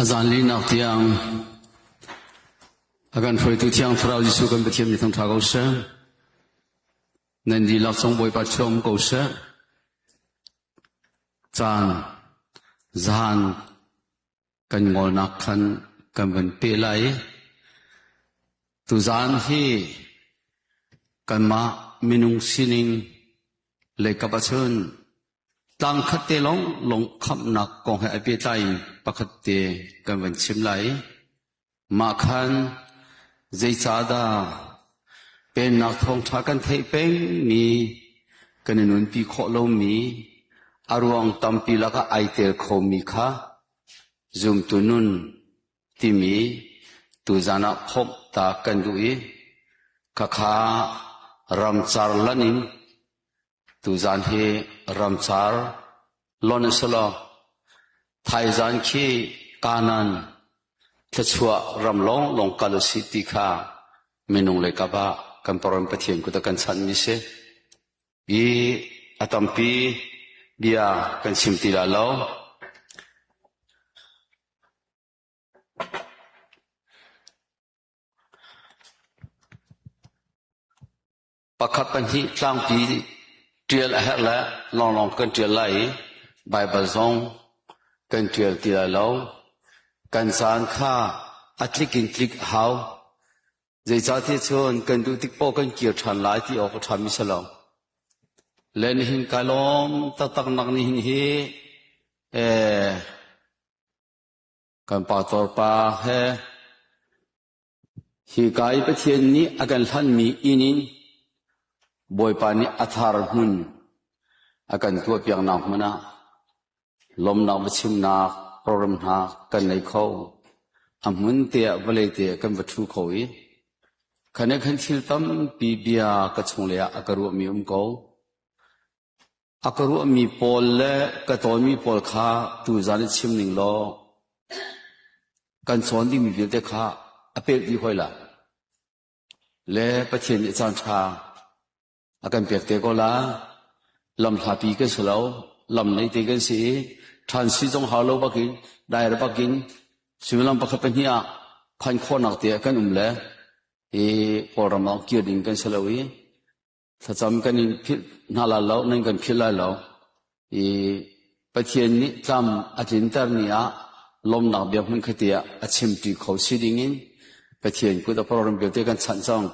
A zaanlinak tiang a kan hruaitu Thiang Thlarau Jesuh kan Pathian nih thangṭha ko seh. Nan dihlak zong Bawipa chuah um ko seh. Caan zaan kan ngolnak khan kan van peh lai. Tuzaan hi kanmah minung sining leikap ahcun tlangkhat te lawng lawng khamhnak kong he ai pehtlai in pakhat te kan van chim lai. Mah khan zeicahdah Pennak thawngṭha kan theih pengmi kan i nunpi khawh lomi a ruang tampi lakah ai tel khomi kha zumtu nun timi tuzan ah phomh ta kan duh i khakha ramcar lan in tuzan hi ramcar lon a si lo. Thaizan khi Kanaan thluachuah ram lawnglawng kal u sih ti kha minung lei kap ah kan Paron Pathian kut ah kan chanhmi si. I a tampi bia kan chim ti lai lo. Pakhat pahnih tlangpi ṭial a herh le lawnglawng kan ṭial lai i Baibal zong kan ṭial ti lai lo. Kan caan kha a tlik in tlik a hau. Zeicahtiah cun kan duh tik paoh kan kir ṭhan lai ti awk a ṭhami si lo. Le nihin kai lawm taktak nak nihin hi eh, kan pastor pa he Hika i Pathian nih a kan hlanhmi inn in Bawipa nih a thar hmun a kan tuahpiaknak hmun ah lawmhnak biachimnak program hna kan nei kho. A hmun te ah vawlei te ah kan va ṭhu kho i khan i khan thil tampi bia ka chunglei ah a ka ruahmi um ko. A ka ruahmi pawl le ka tawnmi pawl kha tuzan i chim ning law kan cawn dingmi vialte kha a pelh dih hoi la. Le Pathian nih caan ṭha a kan pek te ko la. Lam hlapi kan si lo, lam nei te kan si i ṭhan si zong hau lo bakin, dair bakin suimilam pakhat pahnih ah phan khawhnak te ah kan um le i Kawlram ah kir ding kan si lo i Thlacam kan in philh hna lai lo, nan kan philh lai lo. I Pathian nih tlam a tlinter ni ah lawmnak bia hmunkhat ah a chimṭi kho si dingin Pathian kut a program vialte kan chanh cang.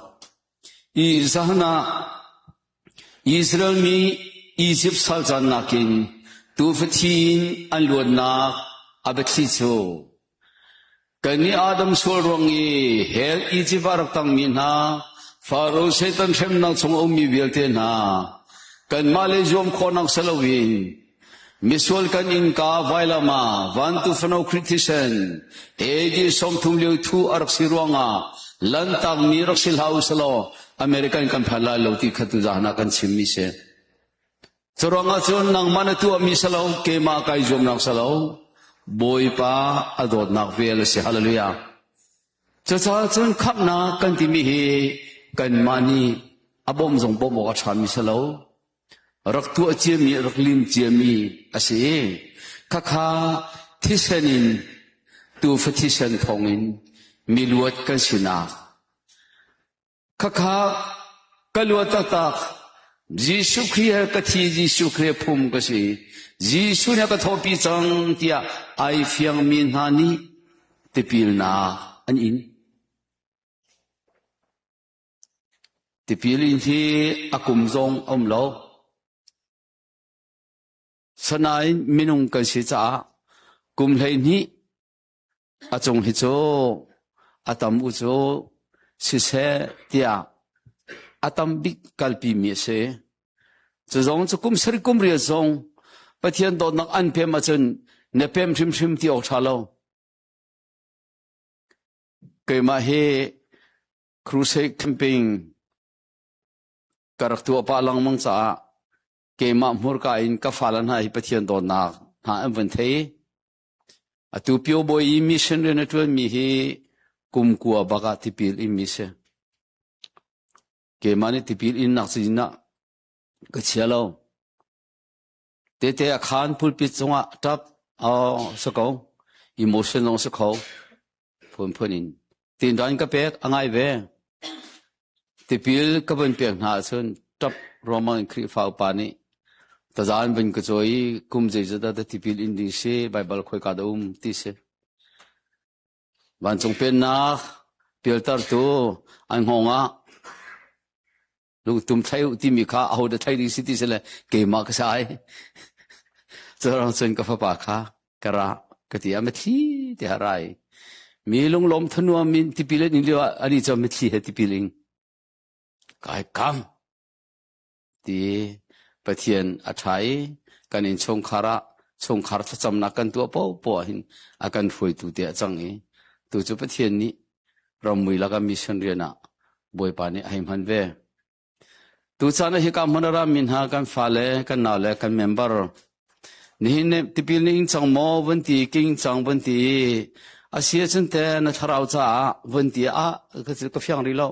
I zahan ah Israel mi Izipt sal cannak in tuufa thi in an luatnak a biathli cu Kannih Adam sual ruang i hell Izipt ah rak tangmi hna, Faro Satan hremnak chung a ummi vialte hna, kanmah le zuam khawhnak si loin misual kan innka vailam ah vantu fano Khrih thisen AD 30 lio thu a rak si ruangah lantakmi rak si hlah u selaw American kan phan lai lo ti kha tuzaan ah kan chimmi si. Curuangah cun nangmah na tuahmi si lo, keimah kai zuamnak si lo, Bawipa a dawtnak vel a si. Hallelujah. Cucaah cun khamhnak kan timi hi kanmah nih a bawm zong bawm awk a ṭhami si lo. Rak tuah ciami, rak lim ciami a si. Khakha thisen in tuufa thisen thawngin miluat kan sinak Khakha ka luat taktak. Jesuh Khrih he ka thi, Jesuh Khrih he phum ka si. Jesuh nih a ka thawhpi cang tiah ai fiangmi hna nih tipilnak an in. Tipil in hi a kum zong a um lo. Sanain minung kan si caah kum 12 A cung hi cu a tam u cu siseh tiah a tam bik kalpimi a si. Cu zong cu kum sarih kum riat zong Pathian dawtnak an pem ahcun na pem hrimhrim ti awk ṭha lo. Keimah hi crusade camping ka rak tuah pah lengmang caah keimah hmurka in ka fale hna hi Pathian dawtnak hna an vun thei. Atu Pio Bawi i mission rian a ṭuanmi hi kum kua bak ah tipil inmi si. Keimah nih tipil innak cazin ah ka chia lo. Tete a khaan pulpit cungah ṭap, oh, si ko. Emotion zong si kho. Phunphun in. Tindan ka pek a ngai ve. Tipil ka vun pek hna ahcun ṭap ruangmang in Khrihfa upa nih tazan vun ka cawi i kum zeizat dah tipil in ding si, Baibal khoika dah um ti si. Vancung pennak pialtertu an hngawng ah lungtum thlai u timi kha aho dah thlai ding si ti si le keimah ka si ai. Curang cun ka fapa kha ka ra ka ti a mitthli te ha rai. Mi lunglawm thanuam in tipil an in lio ah ani cu mitthli he tipil ing. Kai kam ti Pathian a ṭha i kan innchungkhar ah chungkhar thlacamnak kan tuah paohpaoh ahhin a kan hruaitu te a cang i tu cu Pathian nih rammui lakah mission rian ah Bawipa nih a hei hman ve. Tuchan ah hika hmun a rami hna kan fale, kan naule, kan member nihin nih tipil na ing cang maw vun ti, king cang vun ti a si ahcun te na thlarau caah vun ti ah ka fiang rih lo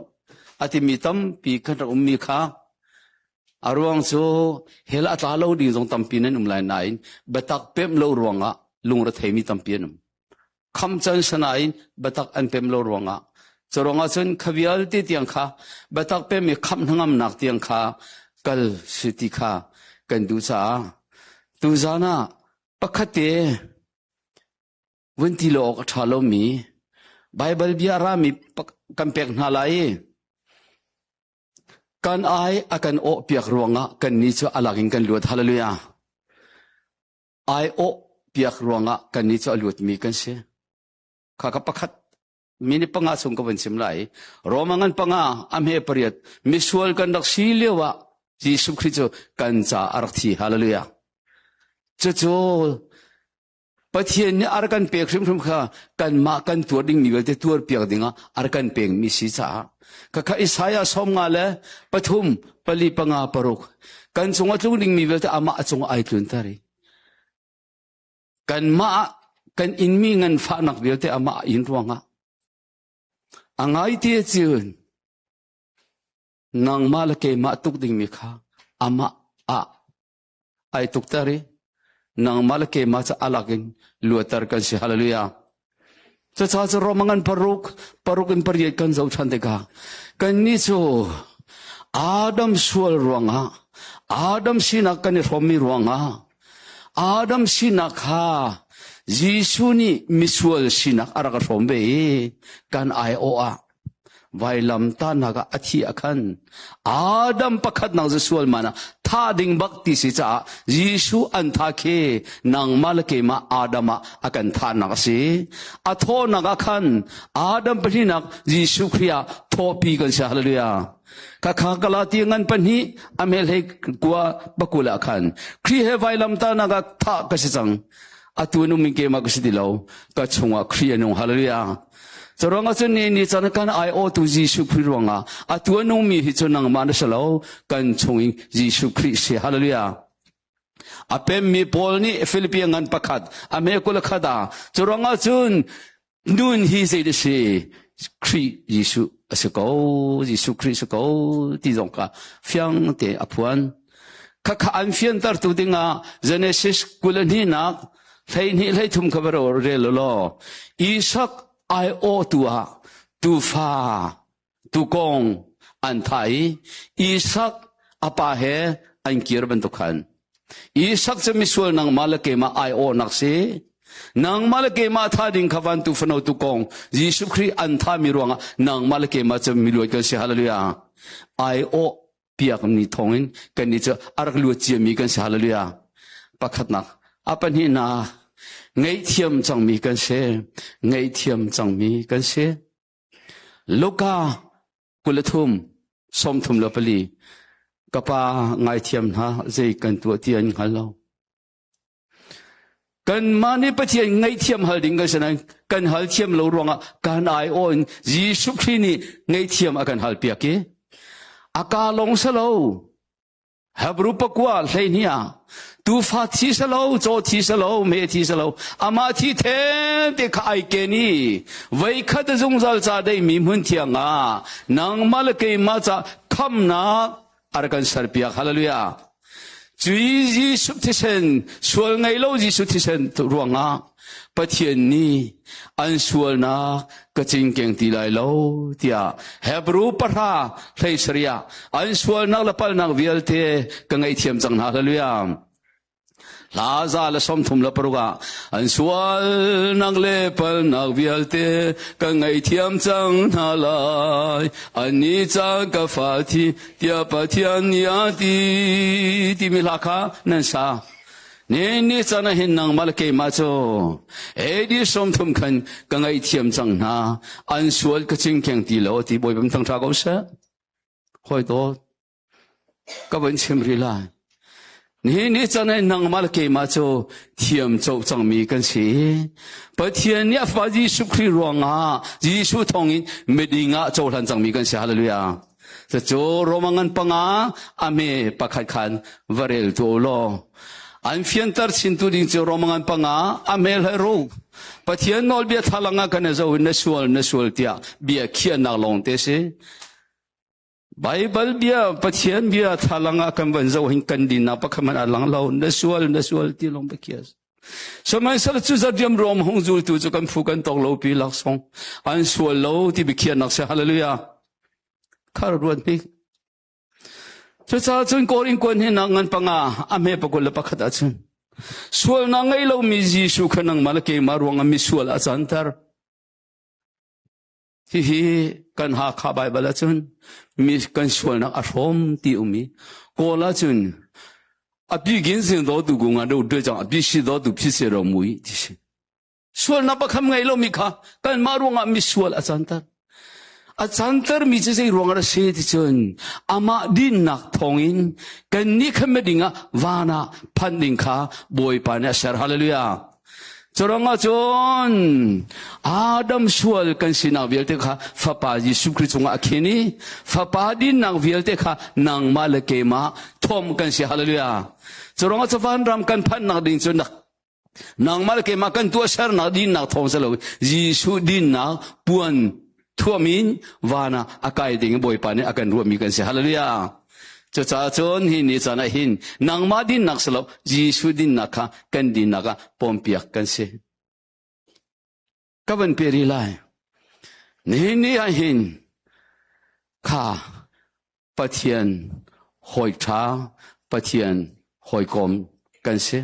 a timi tampi kan rak ummi kha a ruang cu hell a tla lo ding zong tampi nan um lai nain biatak pemh lo ruangah lungretheimi tampi an um. Kham can sanain biatak an pem lo ruangah cu ruangah cun kha vialte tiang kha biatak pem i khamh hnangamnak tiang kha kal si ti kha kan duh caah tuzan ah pakhat te vun ti lo awk a ṭha lomi Baibal bia rami kan pek hna lai i kan ai a kan awh piak ruangah kannih cu a lak in kan luat. Hallelujah. Ai awh piak ruangah kannih cu a luatmi kan si. Kha ka pakhat minute panga chung ka van chim lai. Roma ngan panga a hme pariat misual kan rak si lio ah Jesuh Khrih cu kan ca a rak thi. Hallelujah. Cucu Pathian nih a rak kan pek hrimhrim kha kanmah kan tuar dingmi vialte tuar piak dingah a rak kan pekmi si caah khakha Isaiah 53 4 5 6 kan cung a tlung dingmi vialte amah a cung ai tlunter i kanmah kan inmi nganfahnak vialte amah a in ruangah a ngai ti cun nangmah le keimah tuk dingmi kha amah ah ai tukter i nangmah le keimah cu alak in luater kan si. Hallelujah. Cucaah cu Roma ngan paruk, paruk in pariat kan zoh ṭhan tikah kannih cu Adam sual ruangah Adam sinak kan i hrawmmi ruangah Adam sinak kha Jesuh nih misual sinak a rak hrawm ve i kan aiawh ah Vailamtahnak ah a thih ah khan Adam pakhatnak cu sual man ah thah ding bak ti si caah Jesuh an thah khi nangmah le keimah Adam ah a kan thahnak a si. A thawhnak ah khan Adam pahnihnak Jesuh Khrih ah thawhpi kan si. Hallelujah. Khakha Galati ngan pahnih a hmelhei kua pakul ah khan Khrih he vailamtahnak ah thah ka si cang. Atu nung min keimah ka si ti lo. Ka chungah Khrih a nung. Hallelujah. Curuang ahcun ni ni caan kan aiawhtu Jesuh Khrih ruangah atu a nungmi hi cu nangmah na si lo, kan chung in Jesuh Khrih si. Hallelujah. A pemmi Paul nih Philippi ngan pakhat, a hme kul khat ah, curuang ahcun nun hi zei a si? Khrih Jesuh a si ko, Jesuh Khrih si ko ti zong kha fiang te a phuan. Khakha an fiantertu dingah Genesis 22nak 12 13 kha va rel law Isak aiawhtu ah tuufa tukong an thah i Isak a pa he an kir bantuk khan Isak cu misual nangmah le keimah aiawhnak si nangmah le keimah tha ding kha van tu fano tu kong Jesuh Khrih an thahmi ruangah nangmah le keimah cu miluat kan si hallelujah aiawh piakmi thawngin kannih cu a rak luat ciami kan si hallelujah pakhatnak a pahnihnak ngaihthiam cangmi kan si ngaihthiam cangmi kan si Luka 23 34 ka pa ngaithiam hna zei kan tuah ti an hngal lo Kanmah nih Pathian ngaihthiam hal ding kan si nain kan hal thiam lo ruangah kan aiawh in Jesuh Khrih nih ngaihthiam a kan hal piak i a ka lawng si lo Hebrew pakua 12 ah tuufa thi si lo caw thi si lo me thi si lo amah thi theng te kha ai ken i voikhat zungzal ca deimi hmun thiang ah nangmah le keimah ca khamnak a rak kan serpiak hallelujah. Cui Jesuh thisen, sual ngei lo Jesuh thisen ruangah Pathian nih an sualnak ka cingkeng ti lai lo tiah Hebrew pahra hlei sariah an sualnak le palhnak vialte ka ngaihthiam cang hna. Hallelujah. Hla 136 ah an sualnak le palnak vialte ka ngaihthiam cang hna lai. Annih ca ka fa thi tiah Pathian nih a ti timi hla kha nan sa. Ni ni caan ah hin nangmah le keimah cu AD 30 khan ka ngaihthiam cang hna. An sual ka cingkeng ti lo ti Bawipa thangṭha ko seh. Hawi dawt, ka van chim rih lai. Nihin ni caan ah nangmah le keimah cu thiam co cangmi kan si. Pathian nih a Fa Jesuh Khrih ruangah Jesuh thawngin miding ah cohlan cangmi kan si. Hallelujah. Cucu Roma ngan panga a me pakhat khan va rel tu law. An fianter chin tu ding cu Roma ngan panga a me hlei ruk. Pathian nawlbia thlalang ah kan zo in na sual na sual tiah bia khiahnak lawng te si. Baibal bia Pathian bia thlalang ah kan van zoh hin kan dinnak pakhat hmanh a lang lo na sual na sual ti lawng biakhias sihmanhsehlaw cu zat riam ruam hung zultu cu kan phu kan tawk lo pi laksawng an sual lo ti biakhiahnak si hallelujah khar ruat hnik cucaah cun Korin kuan hi nak ngan panga a hme pakul le pakhat ahcun sualnak ngei lomi Jesuh kha nangmah le keimah ruangah misual a canter Hihi kan Hakha Baibal ahcun mi kan sualnak a hrawm ti um i Kawl ahcun a pi gin sing do tu gung a do de chang a pi si do tu phi se ro mui ti si. Sualnak pakham ngei lo mi kha kanmah ruangah mi sual a canter. A canter mi cu zei ruangah a si ti cun amah dinnak thawngin kan nih khan ding ah van ah phan ding kha Bawipa nih a ser. Hallelujah. Curuangah cun Adam sual kan sinak vialte kha Fapa Jesuh Khrih cungah a khin i Fapa dinnak vialte kha nangmah le keimah thawm kan si. Hallelujah. Curuangah cu vanram kan phanhnak ding cu nangmah le keimah kan tuahsernak dinnak thawng si lo Jesuh dinnak puan thuam in van ah a kai ding Bawipa nih a kan ruahmi kan si. Hallelujah. Cucaah cun hi ni caan ah hin nangmah dinnak si lo Jesuh dinnak kha kan dinnak ah pawmpiak kan si. Ka van pe rih lai. Nihin ni ah hin kha Pathian hawi ṭha, Pathian hawikom kan si.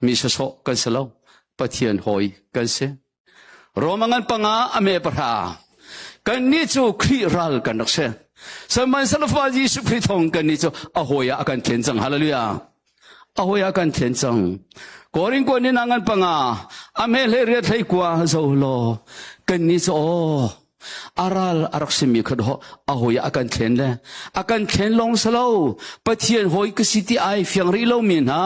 Mi sawsawh kan si lo. Pathian hawi kan si. Roma ngan panga a me pahra. Kannih cu Khrih ral kan rak si. Sihmanhsehlaw Fa Jesuh Khrih thawng kannih cu a hawi ah a kan thlen cang. Hallelujah. A hawi ah a kan thlen cang. Korin kuan in ngan panga a me hlei riat hlei kua zo law kannih cu aw A ral a rak simi kha dawh a hawi ah a kan thlen le a kan thlen lawng si lo Pathian hawi ka si ti ai fiang rih lomi hna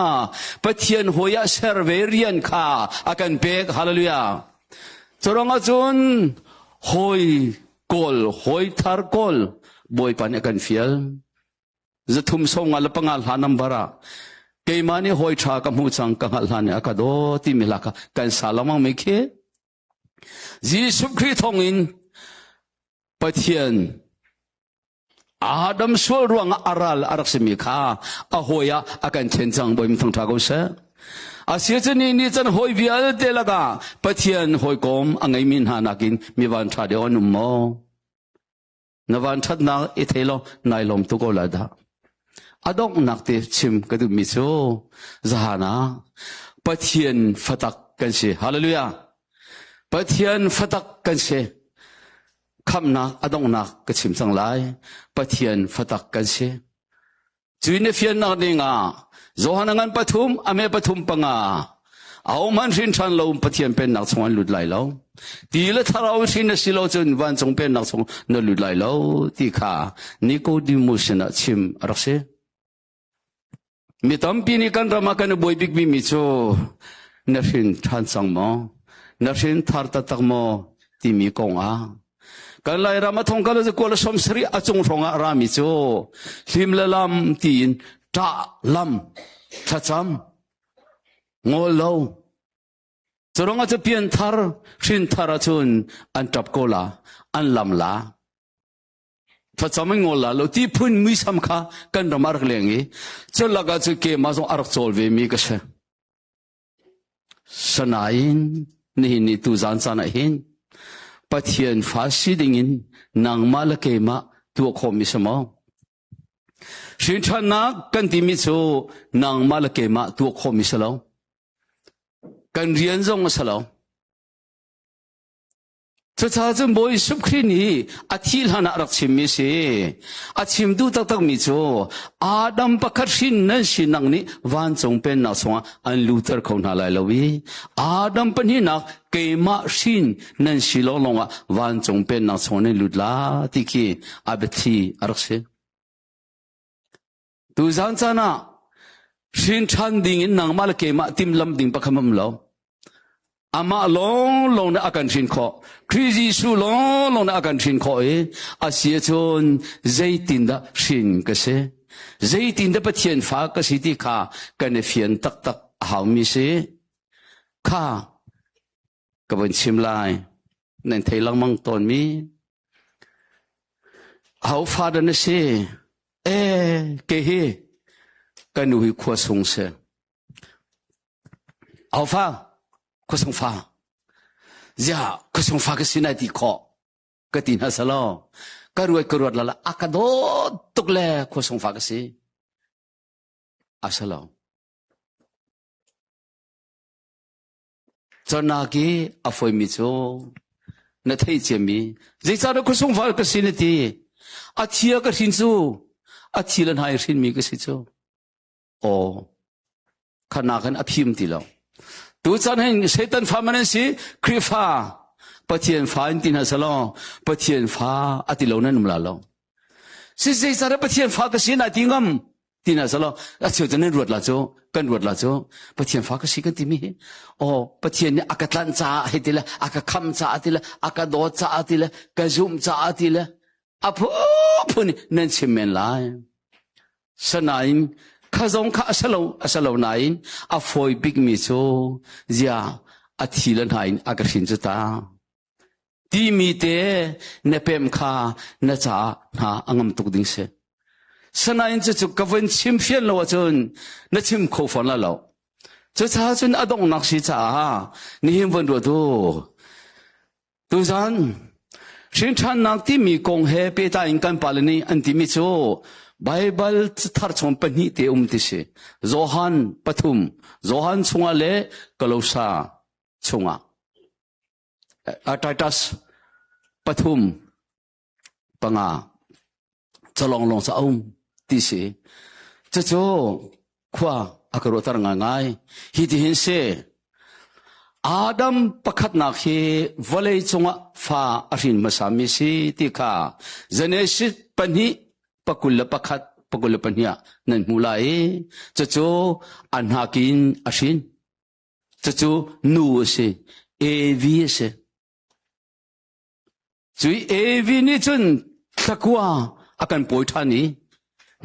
Pathian hawi ah ser ve rian kha a kan pek hallelujah Curuang ahcun hawi kawl hawi thar kawl Bawipa nih a kan fial 300 nga le panga hla nambar ah keimah nih hawi ṭha ka hmuh cang ka hngalh hlan nih a ka daw timi hla kha kan sa lengmang mi khi Jesuh Khrih thawngin Pathian Adam sual ruangah a ral a rak simi kha a hawi ah a kan thlen cang Bawi mi thangṭha ko seh. Asiacun ni nih can hawi vialte lakah Pathian hawikom a ngeimi hna nakin mi vanṭha deuh an um maw? Na vanṭhatnak i thei law nai lawm tuk ko lai dah. A donghnak te chim ka duhmi cu zahan ah Pathian fatak kan si. Hallelujah. Pathian fatak kan si. Khamnak a donghnak ka chim cang lai. Pathian fatak kan si. Cui na fiannak ding ah Johan a ngan pathum, a me pathum panga. Ahohmanh hrin ṭhan lo Pathian pennak chung an lut lai lo. Ti le thlarau hrin na si lo cun vancung pennak chung na lut lai lo ti kha Nicodemus sinah chim a rak si. Mi tampi nih kan ram ah kan i buai bikmi mi cu na hrin ṭhan cang maw? Na hrin thar taktak maw? timi kong ah Kan Lairam a thong kal kual 70 a cung hrawng ah rami cu hlim le lam tiin ṭah lam thlacam ngol lo curang ah cu pian thar hrin thar ahcun an ṭap ko la an lam la. Thlacam in ngol la lo ti phun muisam kha kan ram ah rak leng i cu lakah cu keimah zong a rak cawl ve mi ka si. Sanain nihin ni tu zan caan ah hin Pathian fa si ding in nangmah le keimah tuah khawhmi si maw? Hrinṭhannak kan timi cu nangmah le keimah tuah khawhmi si lo. Kan rian zong a si lo. Cucaah cun Bawi Jesuh Khrih nih a thih hlan ah a rak chimmi si. A chim duh taktakmi cu Adam pakhat hrin nan sinak nih vancung pennak chungah an luter kho hna lai lo i Adam pahnihnak keimah hrin nan si lawnglawng ah vancung pennak chungah nan lut la ti khi a biathli a rak si. Tuzan caan ah hrin ṭhan ding in nangmah le keimah timhlamh ding pakhat um lo. Amah lawnglawng nih a kan hrin khawh. Khrih Jesuh lawnglawng nih a kan hrin khawh i a si ahcun zeitindah hrin ka si? Zeitindah Pathian fa ka si ti kha kan i fian taktak a haumi si. Kha ka vun chim lai. Nan thei lengmang tawnmi. Aho fa dah na si? Eh, ke hi ka nu hi khua sung si. Aho fa? Khua sung fa. Ziah, khua sung fa ka si nai ti khawh. Ka ti hna salo. Ka ruat ka ruat lala a ka dawt tuk le khua sung fa ka si. A salo. Canak i a foimi cu na theih ciami zeicahdah khuasungval ka si na ti a thia ka hrin cu a thi le hnai hrinmi ka si cu aw khana khan a phim ti lo tuchan hin Satan fa man an si Khrihfa Pathian fa in ti hna selaw Pathian fa a ti lo nan um la lo si zeicahdah Pathian fa ka si na ti ngam tina salo a cheu cu nan ruat la cu kan ruat la cu Pathian fa ka si kan timi hi oh Pathian nih a ka tlanh caah hei ti le a ka kham caah ti le a ka dawt caah ti le ka zumh caah ti le a phunphun nan chim men lai sanain kha zong kha a salo a salo nain a fawi bikmi cu zia a thi le hna in a ka hrin cu ta Timi te na pem kha na caah hna a ngam tuk ding si. Sanain cucu ka vun chim fian lo ahcun na chim kho fawn la lo. Cucaah cun a donghnak si caah nihin vun ruat u. Tuzan hrinṭhannak timi kong he pehtlai in kan pale nih an timi cu Baibal thar chung pahnih te um ti si. Johan pathum, Johan chungah le Kolosa chungah. Titus pathum panga calong lawng ca um ti si. Cucu khua a ka ruahter ngaingai. Hi ti hin si. Adam pakhatnak hi vawlei cungah fa a hrin hmasa mi si ti kha Genesis pahnih pakul le pakhat pakul le pahnih ah nan hmu lai i cucu a hnakin a hrin. Cucu nu a si. Evi a si. Cui Evi nih cun thlakua a kan pawi ṭhan i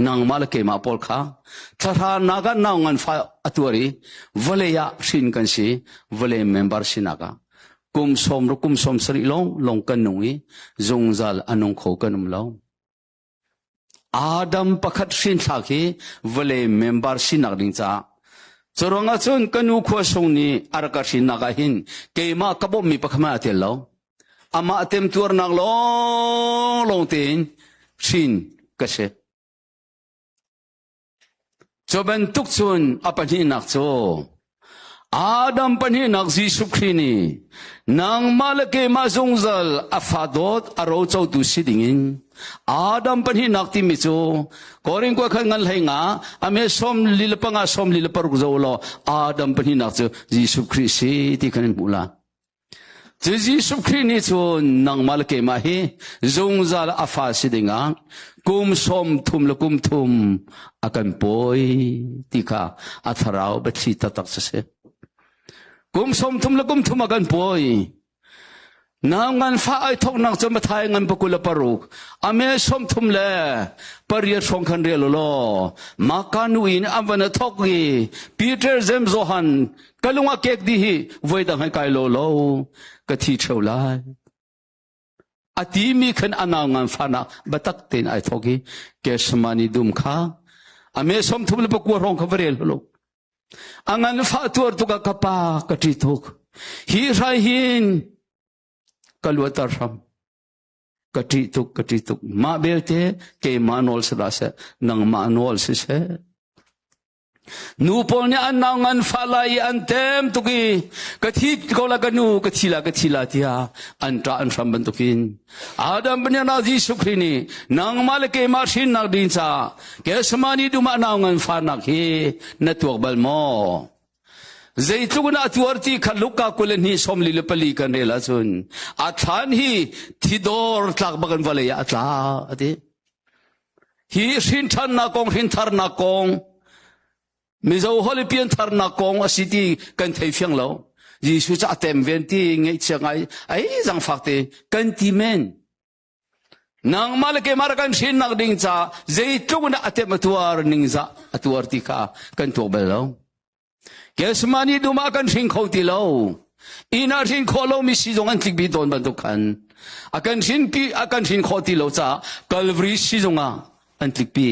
nangmah le keimah pawl kha thlahra nak ah nau ngan fa a tuar i vawlei ah hrin kan si vawlei member sinak ah kum sawm ru kum sawm sarih lawng lawng kan nung i zungzal a nung kho kan um lo. Adam pakhat hrinthlak hi vawlei member sinak ding caah curuang ahcun ka nu khua sung nih a rak ka hrinnak ah hin keimah ka bawmhmi pakhat hmanh aa tel lo. Amah temtuarnak lawnglawng tein hrin ka si. Cu bantuk cun a pahnihnak cu Adam pahnihnak Jesuh Khrih nih nangmah le keimah zungzal a fa dawt a rocotu si dingin Adam pahnihnak timi cu Korin kua khan ngan hlei nga a me som li le panga som li le paruk zo law Adam pahnihnak cu Jesuh Khrih si ti khan in hmuh la. Cu Jesuh Khrih nih cun nangmah le keimah hi zungzal a fa si dingah kum sawm thum le kum thum a kan pawi ti kha a thlarau biathli taktak si si. Kum sawm thum le kum thum a kan pawi. Na nganfah ai thoknak cu Mathai ngan pakul le paruk ame sawm thum le pariat hrawng khan rel law Maka nu in an van a thok i Peter James Johan Ka lung a kek dih hi voi dang hai kai lo lo ka thi theo lai. A timi khan a nau nganfahnak biatak tein ai thawk i Gethsemane dum kha a me 39 hrawng kha va rel hlu. A nganfah tuar tuk ah ka pa ka ṭi tuk. Hi hrai hin ka luater hram. Ka ṭih tuk, ka ṭih tuk. Mah belte keimah nawl si dah seh, nangmah nawl si seh. Nu pawl nih an nau nganfah lai i an tem tuk i ka thi ko la ka nu ka thi la ka thi la tiah an ṭah an hram bantukin Adam paniana Jesuh Khrih nih nangmah le keimah hrinnak ding caah Gethsemane dum ah nau nganfahnak hi na tuak bal maw? Zeitluk in a tuar ti kha Luka 22 44 kan rel ahcun a thlan hi thidor tlak bak in vawlei ah a tla a ti. Hi hrinthannak kong, hrintharnak kong, Mizo holh i piantharnak kong a si ti kan thei fiang lo. Jesuh cu a tem ven ti ngaihchia ngai ai zangfak te kan ti men. Nangmah le keimah rak kan hrinnak ding ca zeitluk in a tem a tuar ningzah a tuar ti kha kan tuak bal lo. Gethsemane dum ah kan hring kho ti lo. Inn ah hrin khawh lomi sizung an tlik bih tawn bantuk khan a kan hrin pi a kan hrin khawh ti lo caah Calvary sizung ah an tlikpi.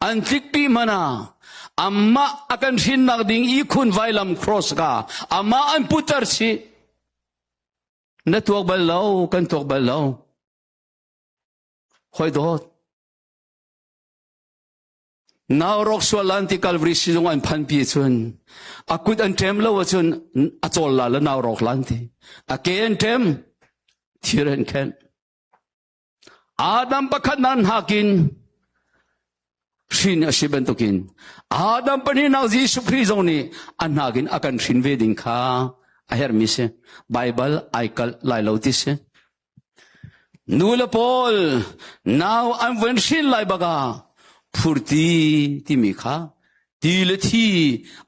An tlikpi hmanh ah amah a kan hrinnak ding ihkhun vailam cross ka amah an putter chih. Na tuak bal lo, kan tuak bal lo. Hoi dawt. Nau rawk sual lan ti Calvary sizung an phan pi cun a kut an ṭem lo ahcun a cawl la la nau rawk lan ti a ke an ṭem thir an khenh Adam pakhat nan hakin hrin a si bantukin Adam pahnihnak Jesuh Khrih zong nih a hnakin a kan hrin ve ding kha a herhmi si Baibal ai kalh lai lo ti si Nu le pawl nau an vun hrin lai bak ah phurti timi kha ti le thi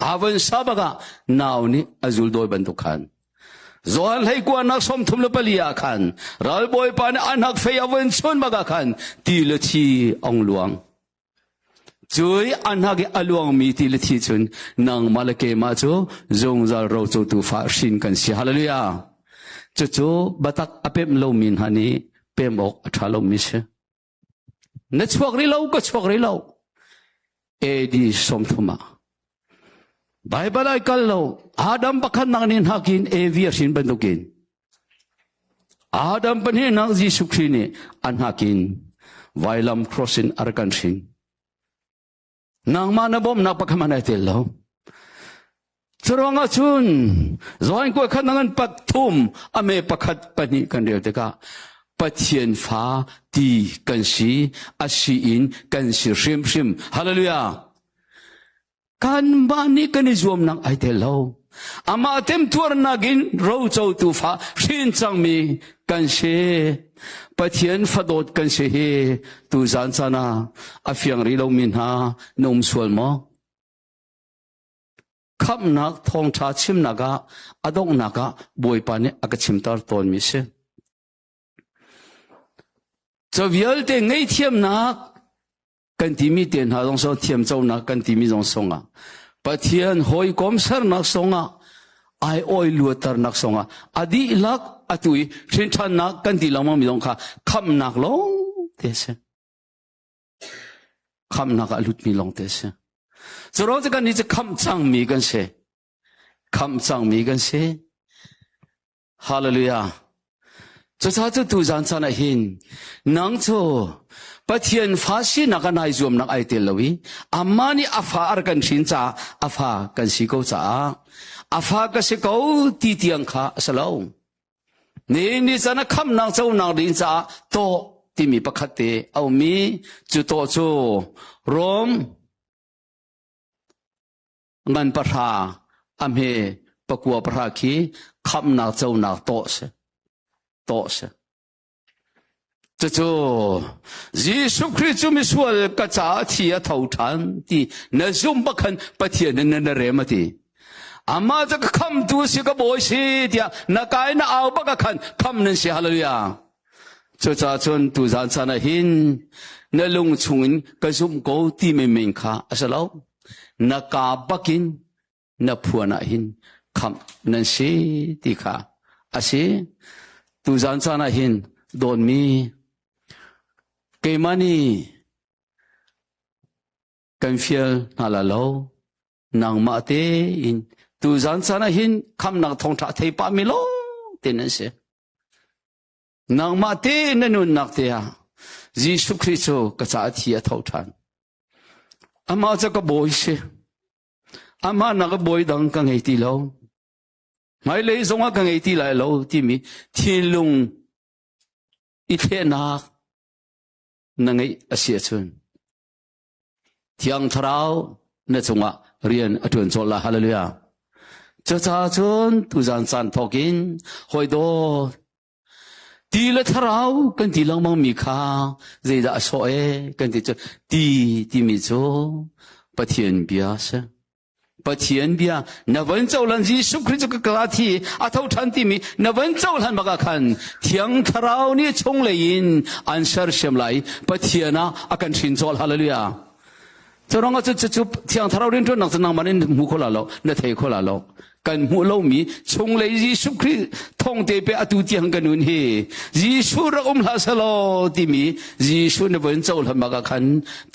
aa von sa bak ah nau nih a zul dawi bantuk khan Johan hlei kuanak 34 ah khan ralbawipa nih a hnak fei a vun chun bak ah khan ti le thi ong luang. Cui a hnak i a luangmi ti le thi cun nangmah le keimah cu zungzal rocotu fa hrin kan si. Hallelujah. Cucu batak a pemh lomi hna nih pem awk a ṭha lomi si. Na chuak rih lo, ka chuak rih lo. AD 30 ah. Baibal ai kal lo. Adam pakhat nak nih hnakin Evi a hrin bantukin. Adam pahnihnak Jesuh Khrih nih a hnakin vailam cross in a rak kan hrin. Nangmah na bawmhnak pakhat hmanh ai tel lo. Curuangah cun Johan kua khat ngan pat thum a me pakhat pahnih kan rel tikah Pathian fa ti kan si a si in kan si hrimhrim. Hallelujah. Kanmah nih kan i zuamnak ai tel lo. Amah temtuarnak in rocotu fa hrin cangmi kan si. Pathian fadawt kan si hi tuzan caan ah a fiang rih lomi hna na um sual maw? Khamhnak thawngṭha chimnak ah a donghnak ah Bawipa nih a ka chimter tawnmi si. Ca vialte ngaihthiamnak kan timi te hna zong so thiamconak kan timi zong songah Pathian hawikom sernak songah ai oi luatternak songah a dihlak atu i hrinṭhannak kan ti lengmang mi zong kha khamhnak lawng te a si. Khamhnak ah lutmi lawng te a si. Cu cu kan nih cu khamh cangmi kan si. Khamh cangmi kan si. Hallelujah. Cucaah cu tuzan caan ah hin nang cu Pathian fa sinak ah nai zuamnak ai tel lo i amah nih a fa ar kan hrin caah a fa kan si ko caah a fa ka si ko ti tiang kha a si lo. Ni ni caan a khamnak conak ding caah tawh timi pakhat te a ummi cu tawh cu Rom ngan pahra a hme pakua pahra khi khamnak conak tawh si tawh si cucu Jesuh Khrih cu misual ka caah thi a tho ṭhan ti na zumh bak khan Pathian in na rem a ti amah cu ka khamtu si ka bawi si tiah na kai na au bak ah khan kham nan si hallelujah Cucaah cun tuzaan caan ah hin na lung chungin ka zumh ko ti menmen kha a si lo. Na kaa bakin na phuan ah hin khamh nan si ti kha a si. Tuzaan caan ah hin Dawnmi keimah nih kan fial hna la lo nangmah tein tuzan caan ah hin khamnak thawngṭha thei pah mi lawng te nan si. Nangmah te na nunnak te ah Jesuh Khrih cu ka caah thi a tho ṭhan. Amah cu ka bawi si. Amah nak bawi dang ka ngei ti lo. Hmailei zongah ka ngei ti lai lo timi thinlung i thlehnak na ngeih a si ahcun Thiang Thlarau na cungah rian a ṭuan cawlh lai. Hallelujah. Cucaah cun tuzan caan thawk in hawi dawt ti le thlarau kan ti lengmang mi kha zeidah a sawh e kan ti cu ti timi cu Pathian bia a si. Pathian bia na van cohlan Jesuh Khrih cu ka kala thi a tho ṭhan timi na van cohlan bak ah khan Thiang Thlarau nih chunglei in an sersiam lai Pathian ah a kan hrin cawl hallelujah Curang ah cu cu Thiang Thlarau rianṭuannak cu nangmah in hmu kho la lo na thei kho la lo kan hmuh lomi chunglei Jesuh Khrih thawngte pe atu tiang ka nun hi Jesuh rak um hlah selaw timi Jesuh na von cohlan bak ah khan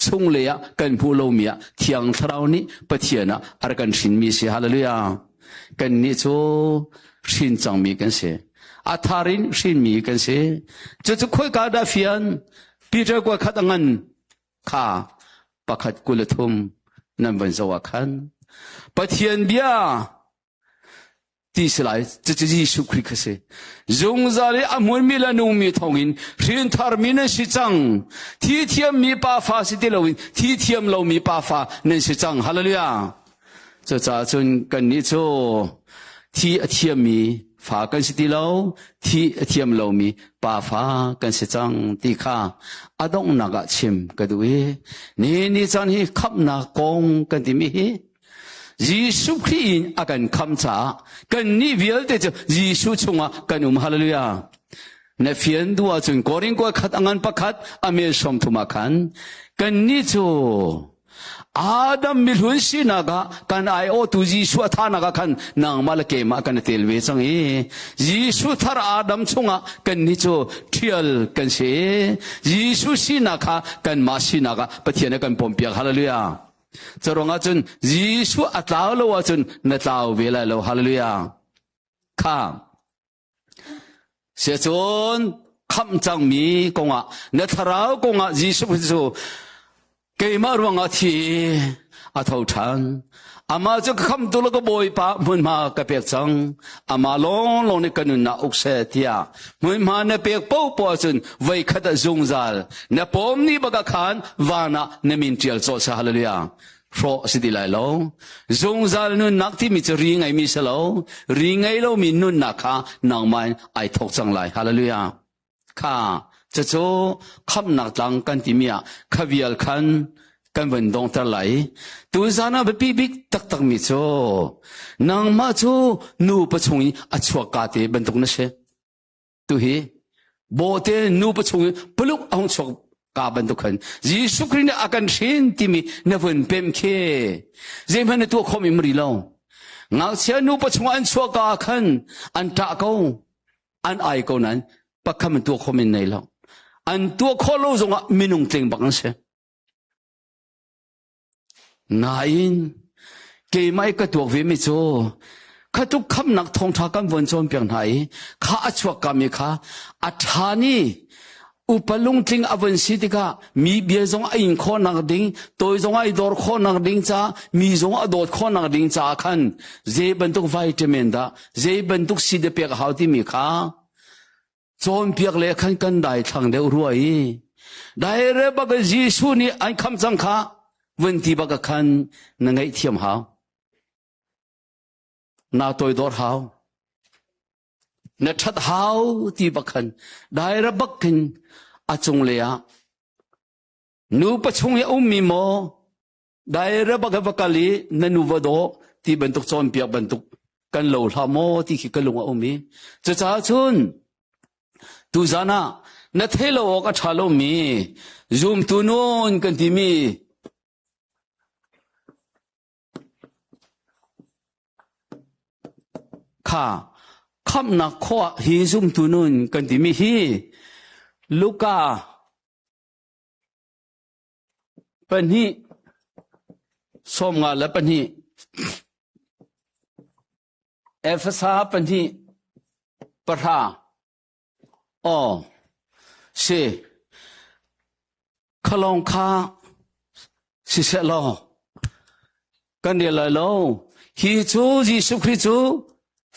chunglei ah kan hmuh lomi ah Thiang Thlarau nih Pathian ah a rak kan hrinmi si. Hallelujah. Kannih cu hrin cangmi kan si. A thar in hrinmi kan si. Cucu khoika dah fian? Peter kua khat a ngan kha pakhat 23 nan van zoh ah khan Pathian bia ti si lai cucu Jesuh Khrih kha si zungzal i a hmunmi le nungmi thawngin hrintharmi nan si cang thi thiammi pa fa si ti loin thi thiam lomi pa fa nan si cang hallelujah cucaah cun kannih cu thi a thiammi fa kan si ti lo thi a thiam lomi pa fa kan si cang ti kha a donghnak ah chim ka duh i ni ni caan hi khamhnak kong kan timi hi Jesuh Khrih in a kan khamh caah kannih vialte cu Jesuh chungah kan um. Hallelujah. Na fian duh ahcun Korin kual khat a ngan pakhat a mel 30 ah khan kannih cu Adam mihlun sinak ah kan aiawhtu Jesuh a thahnak ah khan nangmah le keimah kan i tel ve cang i Jesuh thar Adam chungah kannih cu ṭhial kan si. Jesuh sinak kha kanmah sinak ah Pathian a kan pompiak. Hallelujah. Curuangah cun Jesuh a tlau lo ahcun na tlau ve lai lo. Hallelujah. Kha. Siacun khamh cangmi kongah na thlarau kongah Jesuh cu keimah ruangah thi a tho ṭhan. Amah cu ka khamtu le ka Bawipa hmunhma ka pek cang. Amah lawnglawng nih ka nunnak uk seh tiah hmunhma na pek paohpaoh ahcun voikhat ah zungzal na pawm ni bak ah khan van ah na min ṭial cawh seh hallelujah hrawh a si ti lai lo zungzal nunnak timi cu ri ngeimi si lo ri ngei lomi nunnak kha nangmah in ai thawk cang lai hallelujah Kha cucu khamhnak tlang kan timi ah kha vial khan kan van donghter lai. Tuzan ah biapi bik taktakmi cu nangmah cu nupa chung i a chuak ka te bantuk na si. Tuhi bawhte nupa chung i paluk a hung chuak ka bantuk khan Jesuh Khrih nih a kan hrin timi na vun pem khi zeihmanh na tuah khawh mi mri lo. Ngakchia nupa chung an chuah ka khan an ṭah ko. An ai ko nain pakham an tuah khawh men nei lo. An tuah khawh lo zongah minung tling bak an si. Nain keimah i ka tuak ve mi cu khatuk khamnak thawngṭha kan von cawnpiak hna i kha a chuak kami kha a ṭha ni upa lungtling a von si tikah mi bia zong a in khawhnak ding toi zong ai dor khawhnak ding ca mi zong a dawt khawhnak ding caah khan zei bantuk vitamin dah zei bantuk si de pek a hau timi kha cawnpiak le khan kan dai thlang deuh rua i daire bak Jesuh nih an kham cang kha vun ti bak khan na ngaihthiam hau na toidor hau na ṭhat hau ti bak khan daira bak khin a cunglei ah nupa chung i a ummi maw daira bak va kal i na nu va daw ti bantuk cawnpiak bantuk kan lo hlah maw ti khi ka lung a um i cucaah cun tuzan ah na thei lo awk a ṭha lomi zumtu nun kan timi Kha khamhnak khawh hi zumtu nun kan timi hi. Luka 2 52 Efesa 2 10 Aw si khalong kha siseh law kan rel lai lo. Hi cu Jesuh Khrih cu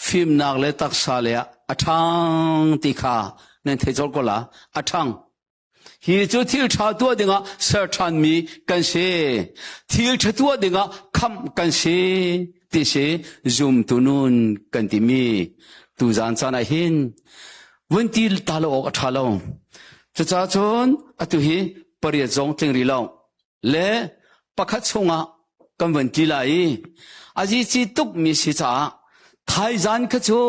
fimnak le taksa le ah a ṭhang ti kha nan thei colh ko la. A ṭhang. Hi cu thil ṭha tuah dingah ser ṭhanmi kan si. Thil ṭha tuah dingah khamh kan si ti si zumtu nun kan timi tuzaan caan ah hin vun ti ta lo awk a ṭha lo. Cucaah cun atu hi pariat zong tling rih lo le pakhat chungah kan van ti lai i a zici tukmi si caah thaizan kha cu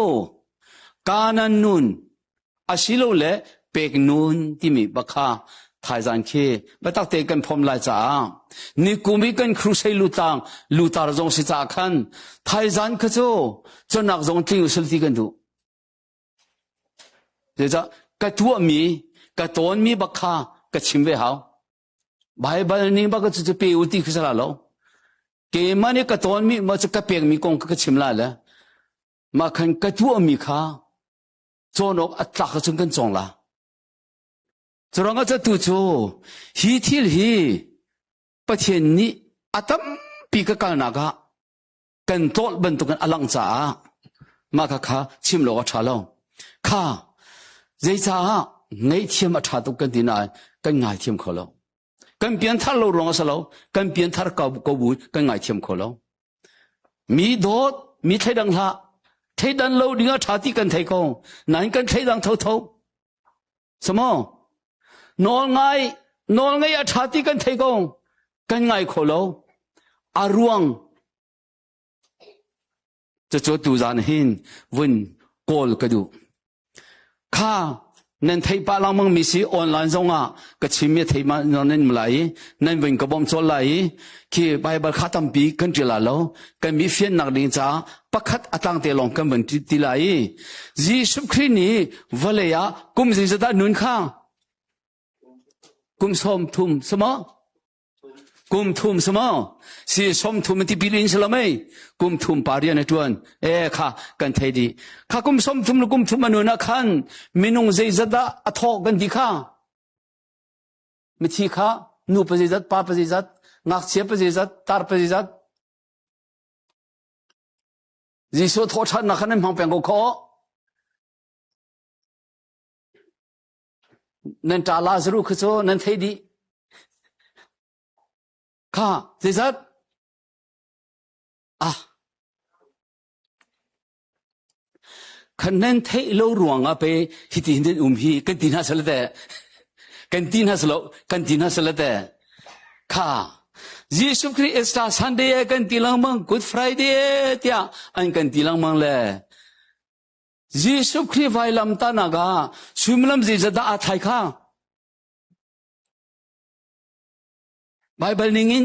kanan nun asilole pek nun timi bakha thaizan khi biatak te kan phom lai caah nikum i kan crusade lutlang lutar zong si caah khan thaizan kha cu canak zong tling usul ti kan duh. Zeicah ka tuahmi ka tawnmi bak kha ka chim ve hau. Baibal ning bak cu cu pe u ti khi sala lo. Keimah nih ka tawnmi ma cu ka pekmi kong ka chim la le mah khan ka tuahmi kha cawn awk a tlak ahcun kan cawng la. Curang ah tu cu hi thil hi Pathian nih a tampi ka kalnak ah kan tawlh bantukin a langh caah mah kha kha chim lo a ṭha lo. Kha zeicaah ngaihthiam a ṭha tuk kan ti nain kan ngaithiam kho lo. Kan pianthar lo ruang a si lo. Kan pianthar ko, ko bu kan ngaithiam kho lo. Mi dawt, mi thleidang hlah. Thleidan lo ding a ṭha ti kan thei ko. Nain kan thleidang thotho. Samo nawl ngai nawl ngai a ṭha ti kan thei ko. Kan ngai kho lo. A ruang cucu tuzaan hin vun kawl ka duh. Kha nan theih pah lengmang mi si online zong ah ka chim mi thei ma nan lai i nan vun ka bawm cawl lai i khi Bible kha tampi kan ṭial la lo kan mi fiannak ding ca pakhat a tang te lawng kan vun ti lai i Jesuh Khrih nih vawlei ah kum zeizat dah nun kha kum 30 sama Kum thum si maw? Si som thum ti pil in si lo mei? Kum thum pa rian a ṭuan. E kha kan thei dih. Kha kum som thum le kum thum a nun ah khan minung zeizat dah a thawh kan ti kha? Mithi kha nu pa zeizat, pa pa zeizat, ngakchia pa zeizat, tar pa zeizat. Jesuh thawh ṭhannak kha nan hmang peng ko khawh. Nan ṭa Lazaruh kha cu nan theih dih. Kha zeizat? Ah. Khan nan theih lo ruangah pe hiti hin nan um hi kan ti hna sal te. Kan ti hna salo, kan ti hna sal te. Kha Jesuh Khrih Easter Sunday kan ti lengmang, Good Friday tiah an kan ti lengmang le Jesuh Khrih vailamtahnak ah suimilam zeizat dah aa thlai kha? Baibal ningin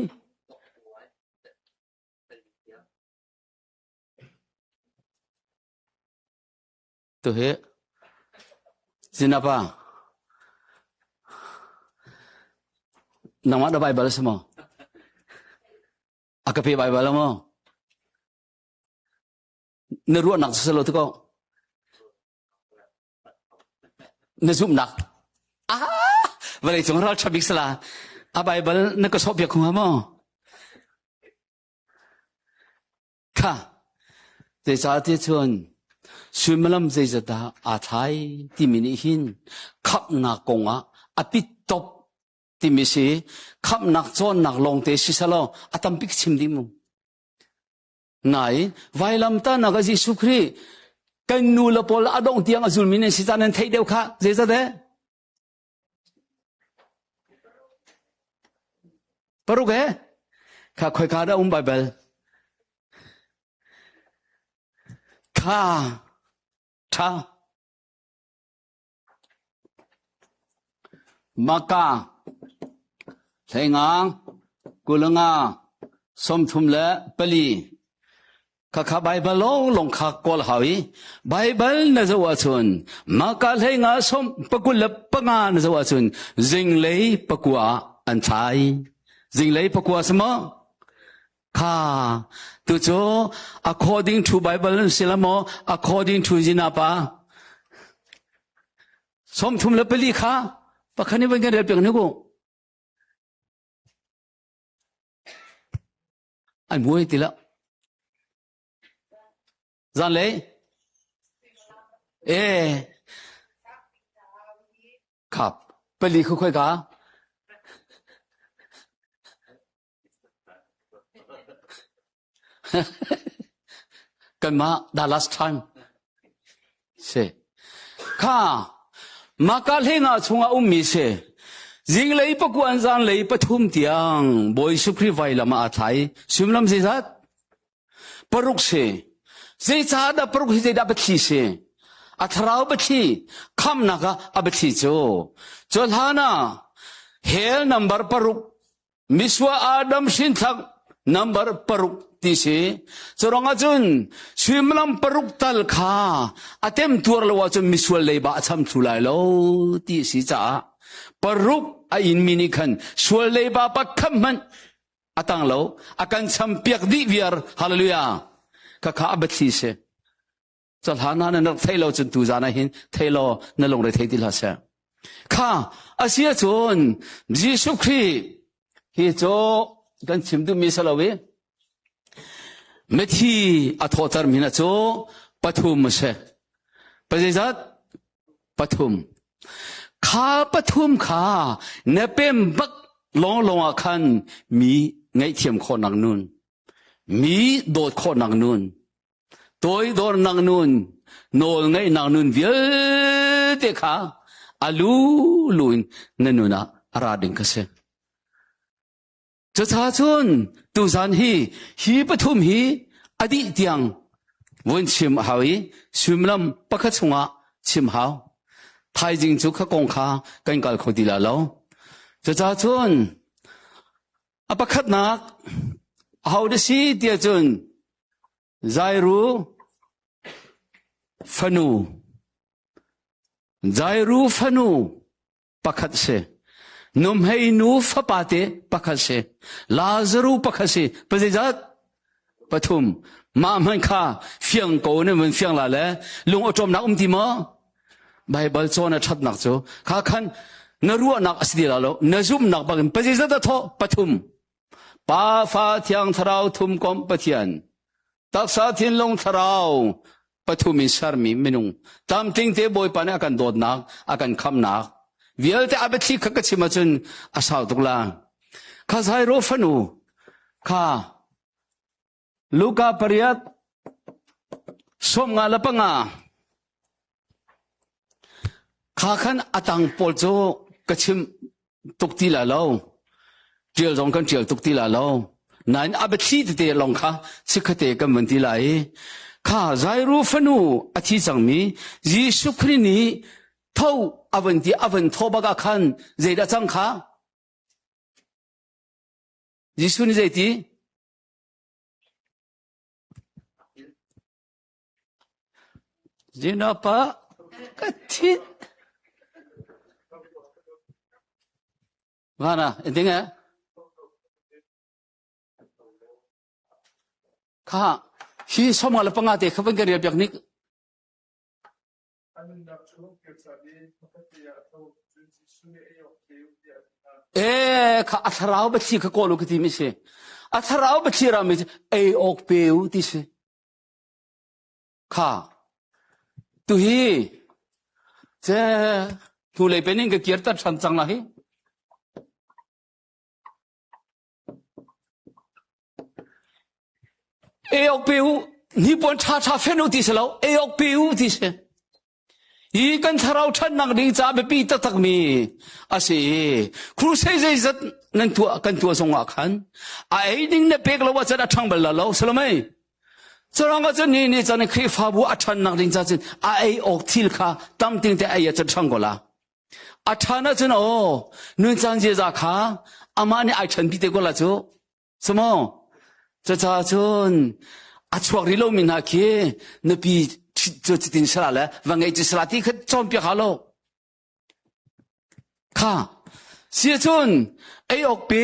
tu hi Zinapa nangmah na Baibal a si maw? A ka pe Baibal a maw? Na ruahnak cu silo ko. Na zumhnak. Ah, vawlei cung ral ṭha bik sala. A Bible na ka sawh piak hnga maw? Kha. Zeicahtiah cun suimilam zeizat dah aa thlai timi nih hin khamhnak kongah a pit top timi si khamhnak cawnnak lawngte si selaw a tampi chim dih mu. Nai vailamtahnak ah Jesuh Khrih kan nu le pawl a dongh tiang a zulmi nan si ca nan theih deuh kha zeizat eh? Paruk eh? Kha khoika dah um Bible? Kha tha Maka, hleinga, kulanga, 34. Khakha Baibal lawnglawng kha kawl hau i Baibal na zoh ahcun maka hlei nga som pakul le panga na zoh ahcun zinglei pakua ah an thlai. Zinglei pakua si maw? Kha tu cu according to Bible si la maw according to zina pa 34 kha pakhat ni van kan rel piak ni ku. An buai ti lo. Zanlei? E. Khap. Pali khu khoi ka? Kanmah the last time. Si. Kha maka hlenga chungah ummi si. Zinglei pakuan zanlei pathum tiang Bawi Sukri vailam ah a thlai. Suimilam zeizat? Paruk si. Zeicah dah paruk hi zeidah biathli si? A thlarau biathli, khamnak ah a biathli cu. Cu hlan ah hell number paruk Misual Adam hrinthlak number paruk ti si. Curang ahcun suimilam paruk tal kha a tem tuar lo ahcun misual leiba a cham thlu lai lo ti si caah paruk a in mi nih khan sual leiba pakhat hmanh a tang lo a kan cham piak dih viar hallelujah khakha a biathli si. Cahlan ah na rak thei lo cun tu zan ah hin thei law na lungre thei ti hlah seh. Kha a si ahcun Jesuh Khrih hi cu kan chim duhmi si lo i mithi a thawhter mi hna cu pathum a si. Pazeizat? Pathum. Kha pathum kha na pem bak lawnglawng ah khan mi ngaihthiam khawhnak nun, mi dawt khawhnak nun, Toidornak nun, nawlngaihnak nun vialte kha a lulu in na nun ah a ra ding ka si. Cucaah cun tuzan hi hi pathum hi a dih tiang vun chim a hau i suimilam pakhat chungah chim hau. Thaizing cu kha kong kha kan kal kho ti la lo. Cucaah cun a pakhatnak aho dah si tiah cun Jairu fanu Jairu fanu pakhat si. Nuhmei nu fapa te pakhat si. Lazaru pakhat si. Pazeizat? Pathum. Mah hmanh kha fiang ko ne mun fiang la le lung awṭawmnak um ti maw? Baibal cawn a ṭhatnak cu kha khan na ruahnak a si ti la lo na zumhnak bangin pazeizat a thawh pathum Pa Fa Thiang Thlarau thum komh Pathian taksa thinlung thlarau pathum in sermi minung tlamtling te Bawipa nih a kan dawtnak a kan khamnak vialte a biathli kha ka chim ahcun a sau tuk la kha Jairo fanu kha Luka pariat 55 kha khan a tang pawl cu ka chim tuk ti la lo. Ṭial zong kan ṭial tuk ti la lo. Nain a biathli tete lawng kha chikkhatte kan vun ti lai. Kha Jairu fanu a thi cangmi Jesuh Khrih nih tho a vun ti a vun thaw bak ah khan zeidah cang kha? Jesuh nih zeiti? Zinapa ka thi. Vana, ding eh? Kha, hi somnga le panga te kha van kan rel piak nik. E kha a thlarau biathli kha kawl u ka ti mi si. A thlarau biathli ra mi ei awk pe u ti si. Kha tu hi ce tu lei pen in ka kir tar than cang la hi. Ei awk pe u hnipuan ṭha ṭha fen u ti si lo ei awk pe u ti si. Hi kan thlarau ṭhannak ding ca biapi taktak mi a si i crusade zeizat nan tuah kan tuah zong ah khan a ei ding na pek lo ahcun a ṭhang bal la lo salomei Curang ahcun ni ni chan Khrihfabu a ṭhannak ding ca cun a ei awk thil kha tam ting te ei ahcun ṭhang ko la. A ṭhan ahcun aw nuncan ziaza kha amah nih ai ṭhanpi te ko la cu. Sumo. Cucaah cun A chuak rih lomi hna khi nupi cu cutin sala le va ngeih cu sala ti kha cawnpiak hau lo. Kha si cun ei awk pe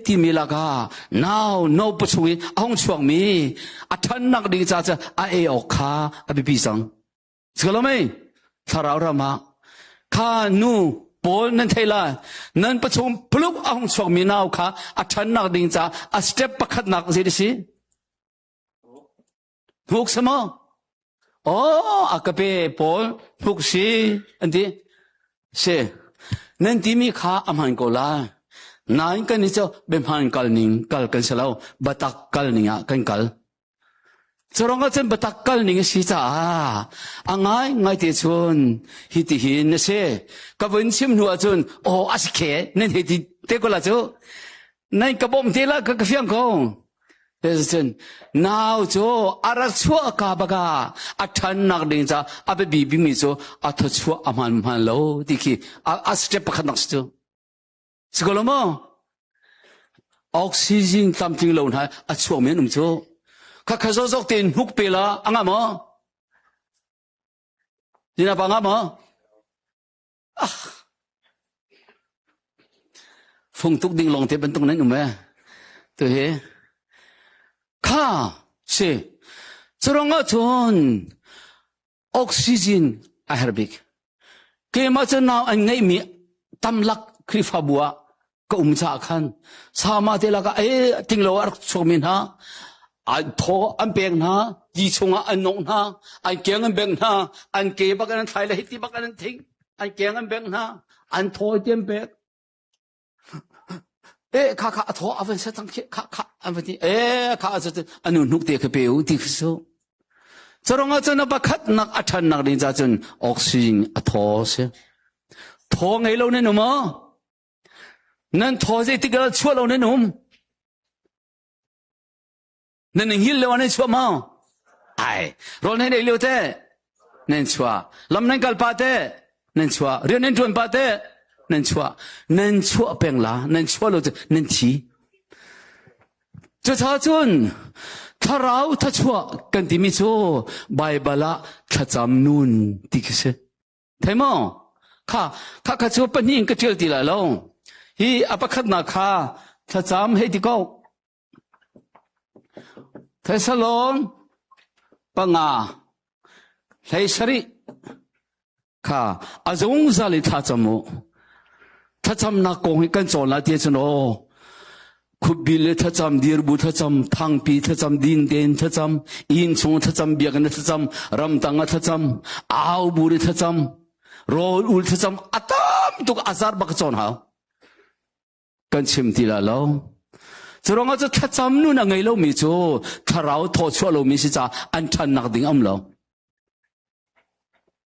timi lakah nau no pachung i a hung chuakmi a ṭhannak ding ca cu a ei awk kha a biapi cang. Sikalo mei thlarau ram ah kha nu pawl nan thei lai nan pachung puluk a hung chuakmi nau kha a ṭhannak ding ca a step pakhatnak zei si? Hnuk si maw? Oh, a ka pe pawl hnuk si an ti. Si. Nan timi kha a hman ko lai. Nain kan i cu biahman kal ning kal kan si lo. Batak kal ning ah kan kal. Curang ah cun batak kal ning a si caah a ngai ngai te chun hi ti hin a si. Ka vun chim hnu ahcun aw a si khe nan hei ti te ko la cu. Nan ka bawmh te la ka ka fiang ko. Cun nau cu a rak chuah ka baka a ṭhannak ding ca a biapi bimi cu a thawchuah a hman hman lo ti khi a step pakhat nak si cu. Si ko lo maw? Oxygen tlamtling lo hna a chuak men um cu. Kha kha zawk tein hnuk pe la a nga maw? Dina pa nga maw? Ah. Fung tuk ding lawng te bantuk nan um eh. Tu hi kha si. Curang ah cun oxygen a herh bik. Keimah cu nau an ngeihmi tamlak Khrihfabu ah ka um caah khan sama te lakah e tinglo ah rak chuakmi hna an thaw an pek hna ti chungah an nongh hna an keng an bengh hna an ke bak an thlai le hiti bak an thing an keng an bengh hna an thaw ti an pek e kha kha a thaw a van sa cang khi kha kha an van ti e kha a cu anu hnuk te kha pe u ti khi su Carong ah cun a pakhat nak a ṭhan nak ding ca cun oxygen a thaw si. Thaw ngei lo nan um maw? Nan thaw zeitik ah chuah lo nan um? Nan hngil lio ah nan chuah maw? Ai, rawl nan ei lio te nan chuah. Lam nan kal pah te nan chuah. Rian nan ṭuan pah te nan chuah. Nan chuah peng la, nan chuah lo cu nan thi. Cucaah cun thlarau thachuah kan timi cu Baibal ah thlacam nun ti khi si. Thei maw? Kha, kha kha cu pahnih in ka ṭial ti lai lo. Hi a pakhatnak kha thlacam hei ti ko. Thesalon panga hlei sarih kha a zungzal i thlacam u. Thlacamnak kong hi kan cawn lai ti ahcun aw khupbil le thlacam dirbu thlacam thangpi thlacam din tein thlacam inn chung thlacam biakinn thlacam ramtang ah thlacam au bu ri thlacam rawl ul thlacam a tam tuk azar bak cawn hau kan chim ti la lo Curuangah cu thlacam nun a ngei lomi cu thlarau thawchuah lomi si ca an ṭhannak ding am lo.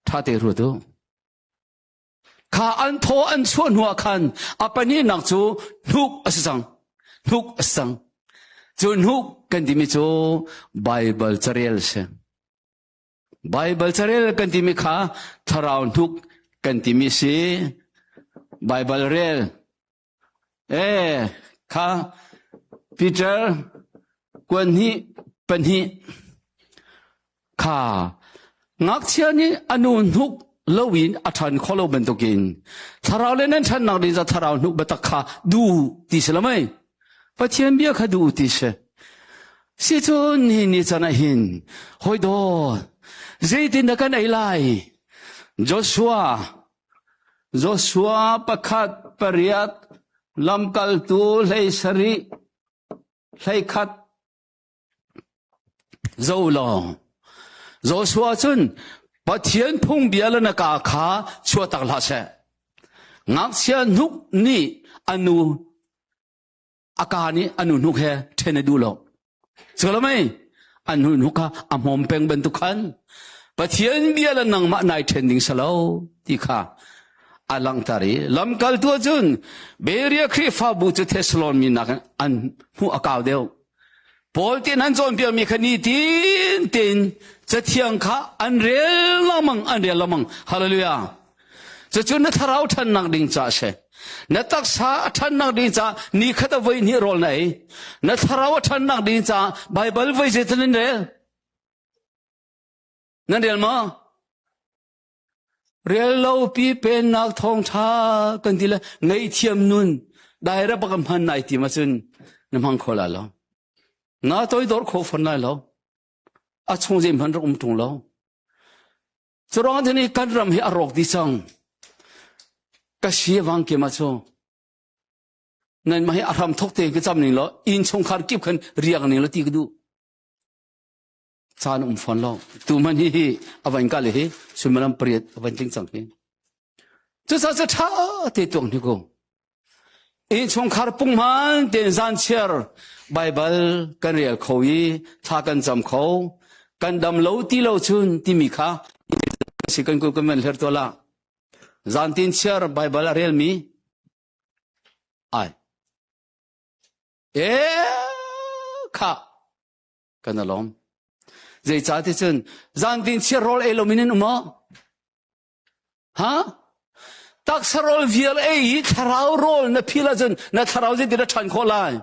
Ṭha te ruat u. Kha an thaw an chuah hnu ah khan a pahnihnak cu hnuk a si cang. Hnuk a si cang. Cu hnuk kan timi cu Baibal carel a si. Baibal carel kan timi kha thlarau hnuk kan timi si. Baibal rel. Eh, kha Peter kuan hnih pahnih kha ngakchia nih a nu hnuk loin a ṭhan kho lo bantukin thlarau le nan ṭhannak ding ca thlarau hnuk biatak kha duh ti si lo mei Pathian bia kha duh ti si si cun hi ni can ah hin hawi dawt zeitin dah kan ei lai Joshua Joshua pakhat pariat lamkaltu hlei sarih hlei khat zo law Joshua cun Pathian phungbia le na kaa kha chuahtak hlah seh. Ngakchia hnuk nih a nu a kaa nih a nu hnuk he ṭhen a duh lo. Cu mei an nu hnuk kha a hmawm peng bantuk khan Pathian bia le nangmah nai ṭhen ding si lo ti kha a langhter i lamkaltu ahcun Berea Khrihfabu cu Thessalon mi nakin an hmuh a kau deuh. Paul tin an cawnpiakmi kha nitin tein cathiang kha an rel lengmang an rel lengmang. Hallelujah. Cucu na thlarau ṭhannak ding ca a si. Na taksa a ṭhannak ding caah ni khat a voi hnih rawl na ei. Na thlarau a ṭhannak ding caah Baibal voi zeitin nan rel? Nan rel maw? Rel lo pi pennak thawngṭha kan ti le ngaihthiam nun daira bak hman nai ti ma cun na hmang kho la lo. Na toidor kho fon lai lo. A chung zei hman rak um ṭung lo. Curuang ah ni kan ram hi a rawk dih cang. Ka si wang ke ma cu. Nan mah hi a hram thok te ka cam ning lo inn chungkhar kip khan riak ning lo ti ka duh. Caan um fawn lo. Tu man hi hi a van ka le hi suimilam pariat a van tling cang hi. Cucaah cu ṭha te tuak hni ko. Innchungkhar punghman tein zanchiar Baibal kan rel kho i thla kan cam kho. Kan dam lo ti lo cun timi kha si kan kul kan van hler tuah la. Zantin chiar Baibal a relmi ai. E kha kan alom. Zeicah ti cun zantin chiar rawl ei lomin in um maw? Ha? Taksa rawl vial ei i thlarau rawl na phil ahcun na thlarau zeitin na ṭhan khawh lai?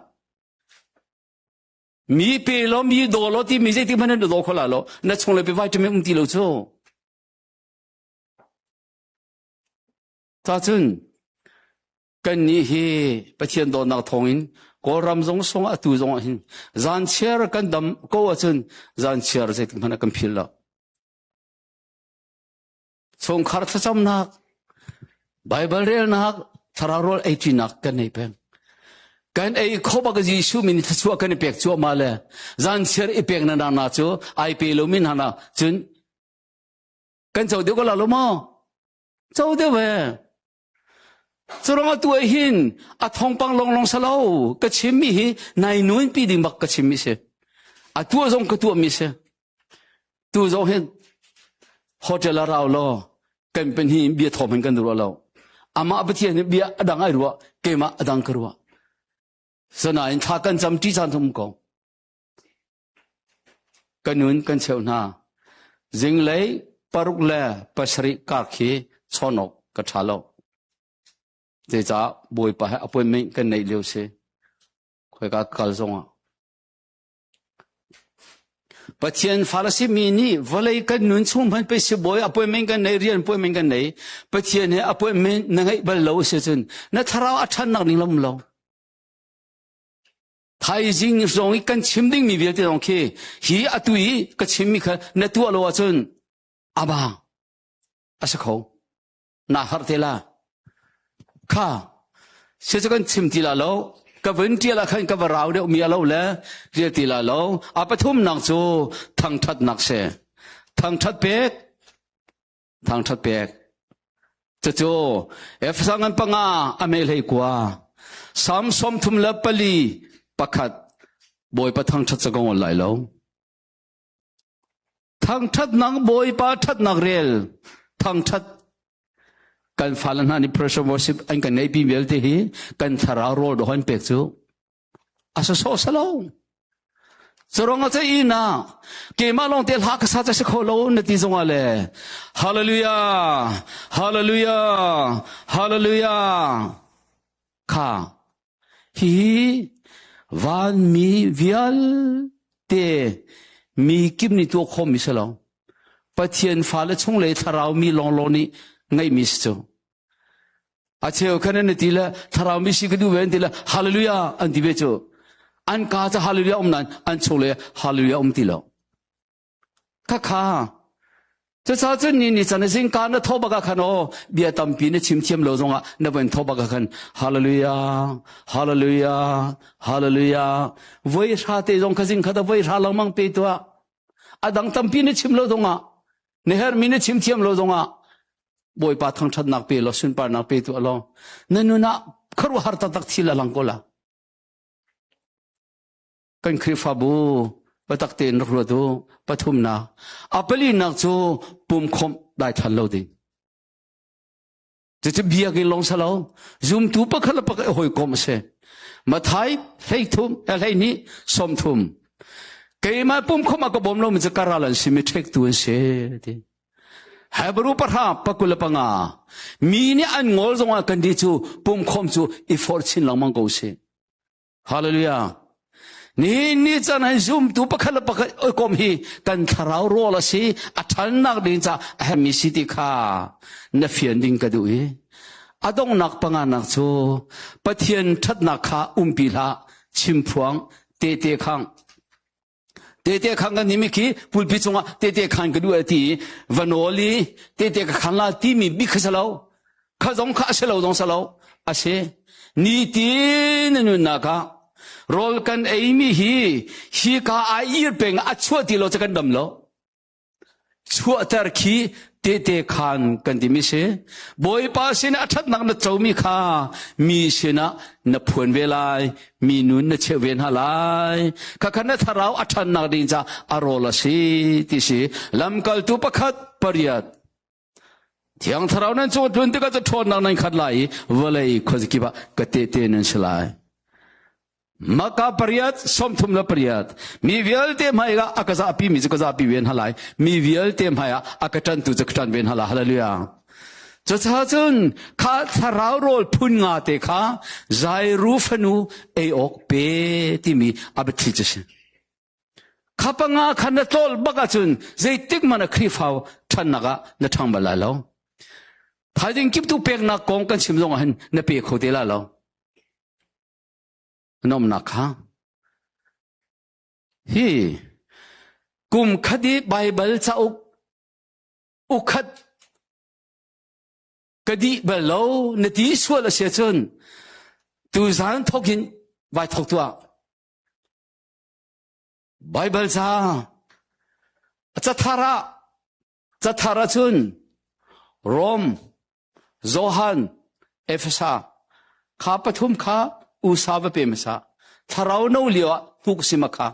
Mi pe law mi daw law ti mi zeitik hmanh na daw kho la lo. Na chung le pe vitamin um ti lo cu. Ta cun kan nih hi Pathian dawtnak thawngin Kawlram zong song atu zong ah hin zan chiar kan dam ko ahcun zan chiar zeitik hmanh kan phil lo. Chungkhar thlacamnak, Baibal relnak, thlarau rawl eiṭinak kan nei peng. Kan ei kho bak Jesuh min thluachuah kan i pek cuahmah le zanchiar i pek na na cu ai pe lomi hna na cun kan co deuh ko la lo maw? Co deuh e. Curang atu ah hin a thawngpang longlong salo ka chimmi hi nai nun pi ding bak ka chimmi si. A tuah zong ka tuahmi si. Tu zong hin hotel a rau lo kan pen hi bia thawm hin kan ruah lo. Amah Pathian hi bia a dang ai ruah keimah a dang ka ruah. Sanain thla kan cam ṭi caan thum ko. Ka nun kan cheuh hna. Zinglei paruk le pasarih kar khi chawn awk ka ṭha lo. Zeicah Bawipa he appointment kan neih lio si. Khoika kal zongah. Pathian Farasi mi nih vawlei kan nun chung hmanh pei si bawi appointment kan nei rian appointment kan nei Pathian he appointment na ngeih bal lo si cun na thlarau a ṭhannak ning lam lo. Thaizing zong i kan chim dingmi vialte zong khi hi atu i ka chimmi kha na tuah lo ahcun aba a si kho na har te la kha si cu kan chim ti la lo ka vun tial ah khan ka va rau deuh mi a lo le rial ti la lo a pathumnak cu thangthatnak si thangthat pek thangṭhat pek. Cucu Efesa ngan panga a mehlei kua Sam 34 pakhat Bawipa thangṭhat ca kong lai lo. Thangṭhatnak Bawipa ṭhatnak rel thangṭhat kan fale hna nih pressure worship an kan ngeihpi vialte hi kan thlarau rawl dawh an pek cu A sawsawh salo. Curang a cei na keimah lawng te hla ka sa ca si kho lo na ti zongah le hallelujah hallelujah hallelujah kha hihi vanmi vialte mi kip nih tuah khawhmi si lo Pathian fale chung le thlarau mi lawnglawng nih ngeihmi si cu A cheu khan an ti le thlarau mi si ka duh ve an ti le hallelujah an ti ve cu. An ka ca hallelujah um nain an chung le hallelujah um ti lo. Khakha. Cucaah cun ni ni can zing ka na tho bak ah khan aw bia tampi na chim thiam lo zongah na van tho bak ah khan hallelujah hallelujah hallelujah voi hra te zong kha zing kha da voi hra lengmang pe tuah a dang tampi na chim lo zongah na hermi na chim thiam lo zongah Bawipa thangṭhatnak pe law sunparnak pe tuah law na nun ah khuaruahhar taktak thil a lang ko la. Kan Khrihfabu biatak tein rak ruat u pathumnak a palinak cu pumkhawmh daithlan lo ding. Cucu biakinn lawng si lo zumtu pakhat le pakhat i hawikom a si. Mathai 13 12 30 keimah pumkhawmh a ka bawm lomi cu ka ral an si mi ṭhektu an si ti. Hebrew pahra pakul le panga mi nih an ngol zongah kan di cu pumkhawm cu i forh chin lengmang ko sih. Hallelujah. Nihin ni caan hin zumtu pakhat le pakhat kom hi kan thlarau rawl a si a ṭhannak ding ca a herhmi si ti kha na fian ding ka duh i a donghnak panganak cu Pathian ṭhatnak kha umpi hlah chimphuang tehte khang Tehte khan kan nimi khi pulpi cungah tehte khan ka duh ti va nawl i tehte ka khan la timi bik kha si lo. Kha zong kha a si lo zong si lo. A si. Nitin na nunnak ah rawl kan eimi hi hi ka ai ir peng a chuah ti lo cu kan dam lo. Chuahter khi tehte khaan kan timi si. Bawipa sin a ṭhatnak na comi kha mi sinah na phuan ve lai, mi nun na cheuh ve hna lai. Khakha na thlarau a ṭhannak ding ca a rawl a si ti si. Lamkaltu pakhat pariat. Thiang thlarau nan cung tlun tikah cu ṭhawnnak nan khat lai i vawlei khuazakip ah ka tehte nan si lai. Maka pariat 38 mi vialte hmai ah a ka zahpi mi cu ka zahpi ve hna lai mi vialte hmai ah a ka ṭantu cu ka ṭan ve hna lai hallelujah cucaah cun kha thlarau rawl phun nga te kha Jairu fanu ei awk pe timi a biathli cu si kha panga kha na tlawl bak ahcun zeitik hmanh ah Khrihfa ṭhannak ah na ṭhang bal lai lo thaizing kiptu peknak kong kan chim zong ah hin na pe kho te lai lo Nuamhnak kha hi kum khat i Baibal cauk ukhat ka dih bal lo na ti sual a si ahcun tuzaan thawk in vai thawk tuah. Baibal ca cathar ah cathar ahcun Rom Johan, Efesa kha pathum kha usa va pe hmasa. Thlarau no lio ah hnuk si ma kha.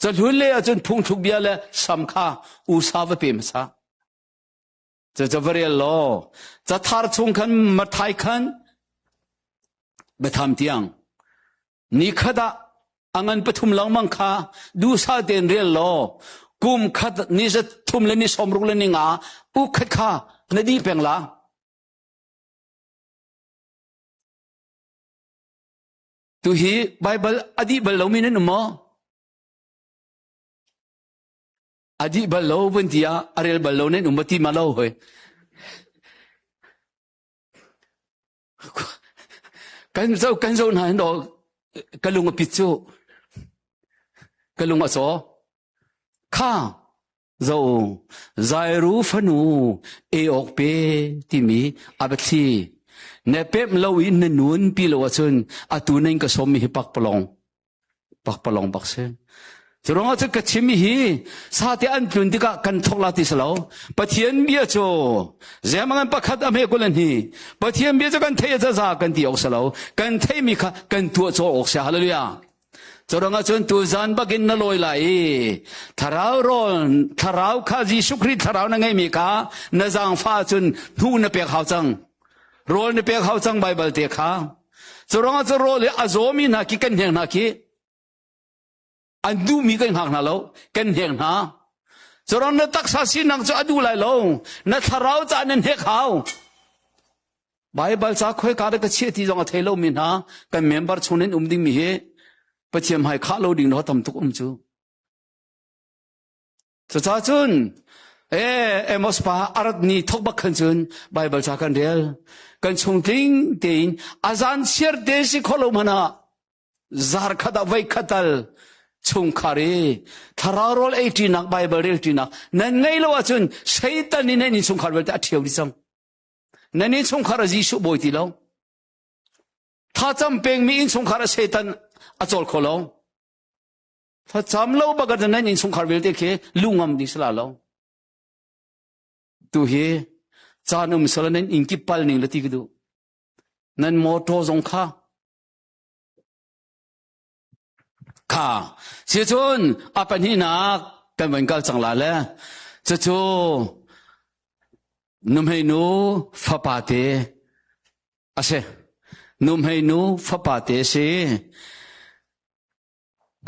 Cahlun le ahcun phungthluk bia le sam kha usa va pe hmasa. Ca va rel law cathar chung khan Mathai khan biatham tiang Nikhat ah a ngan pathum lengmang kha duhsah tein rel law kum khat ni za thum le ni sawmruk le ni nga uk khat kha na dih peng la. Tu hi Baibal a dih bal lomi nan um maw? A dih bal lo vun ti ah a rel bal lo nan um ti ma lo hoi. Kan zoh kan zoh hna hin dawh ka lung a pit cu. Ka lung a caw. Kha zo Zairu fanu e awk pe timi a biathli. Na pemh lo in na nun pi lo ahcun atu nan ka sawmmi hi pakpalawng. Pakpalawng bak si. Cu ruangah cun ka chimmi hi sate an tlun tikah kan thawk la ti si lo. Pathian bia cu zemangan pakhat a hme kul an hi. Pathian bia cu kan theih a zaza kan ti awk si lo. Kan theihmi kha kan tuah caw awk si. Hallelujah. Cu ruangah cun tuzan bakin na lawi lai i thlarau rawl thlarau kha Jesuh Khrih thlarau na ngeihmi kha na zaangfah cun hnu na pek hau cang. Rawl na pek hau cang Baibal te kha. Cu ruangah cu rawl hi a zawmi hna khi kan hnek hna khi an duhmi kan hngak hna lo kan hnek hna curuang na taksa sinak cu a duh lai lo na thlarau ca nan hnek hau Baibal ca khoi ka ka chiah ti zong a thei lomi hna kan member chung in um dingmi hi Pathian hmai khah lo ding lo tam tuk um cu Cucaah cun eh Amos pa arat ni thok bak khan cun Baibal ca kan rel kan chung tling tein azan chiar te si kholo mana zar khat ah voi khatal chungkhar i thlarau rawl ei ṭinak Baibal rel ṭinak nan ngei lo ahcun Satan nih nan innchungkhar vialte a ṭhio dih cang nan innchungkhar ah Jesuh bawi ti lo thlacam pengmi innchungkhar ah Satan a cawl kho lo Thlacam lo bak ah nan innchungkhar vialte khi lu ngam ding si la lo. Tu hi caan um sala nan inn kip pal ning la ti ka duh. Nan motor zong kha kha sicun a pahnihnak kan van kal cang la le cucu nuhmei nu fapa te a si nuhmei nu fapa te si.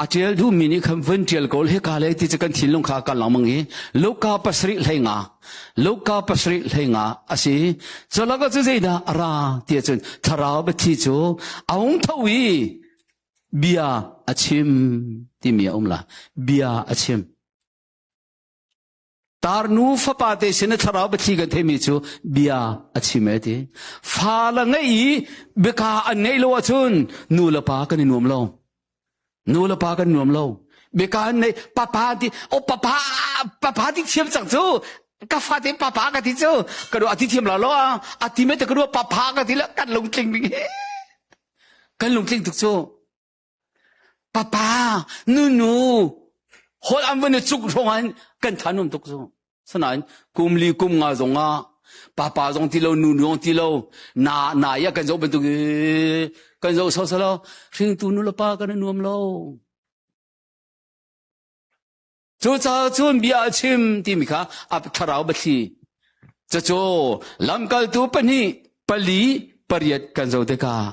A ṭial duhmi nih khan vun ṭial ko hika le ti cu kan thinlung kha kan lengmang i Luka 7 15, Luka 7 15 a si. Cu cu zeidah a ra ti ahcun thlarau biathli cu a hung tho i bia a chim timi a um la. Bia a chim. Tarnu fapa te sin a thlarau biathli kan theimi cu bia a chim e ti. Fa la ngeih i biaka an ngeih lo ahcun nu le pa kan i nuam lo. Nu le pa kan nuam lo. Biaka an nei papa ti o papa papa ti thiam cang cu ka fate papa ka ti cu ka du ati thiam la lo a ti me te ka du papa ka ti la kan lungtling ding he kan lungtling tuk cu Papa, nunu, holh an van i cuk hrawng ah kan tha nuam tuk cu. Sanain kum li kum nga zong ah papa zong ti lo nunu zong ti lo na na ya kan zoh bantuk i kan zoh so so lo hringtu nu le pa kan i nuam lo. Cucaah cun bia a chim timi kha a thlarau biathli. Cucu lamkaltu pahnih, pali, pariat kan zoh tikah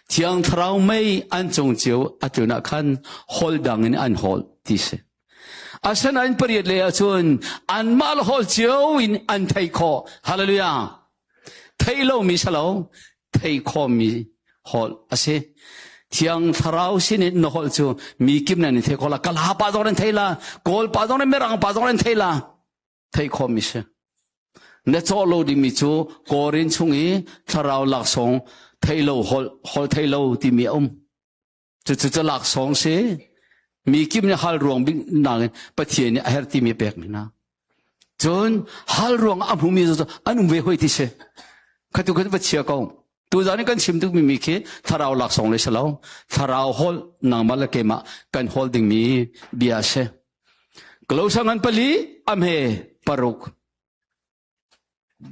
Thiang Thlarau mei an cung cio a tlun ah khan holh dang in an holh ti si. Asinain pariat lei ahcun anmah le holh cio in an theih khawh. Hallelujah. Theih lomi si lo, theih khawhmi holh a si. Thiang Thlarau sin in na holh cu mi kim nan in thei khawh la. Kala pa zong nan thei la, Kawl pa zong nan Mirang pa zong nan thei la. Theih khawhmi si. Na cawh lo dingmi cu Korin chung i Thlarau laksawng thei lo holh, holh thei lo timi a um. Cucu cu laksawng si. Mi kip nih hal ruang bik nakin Pathian nih a herh timi pek mi hna. Cun hal ruang a hmumi cu an um ve hoi ti si. Khatu khan va chia ko. Tuzan in kan chim tukmi mi khi thlarau laksawng le si lo. Thlarau holh nangmah le keimah kan holh dingmi bia si. Kolosa ngan pali amhe paruk.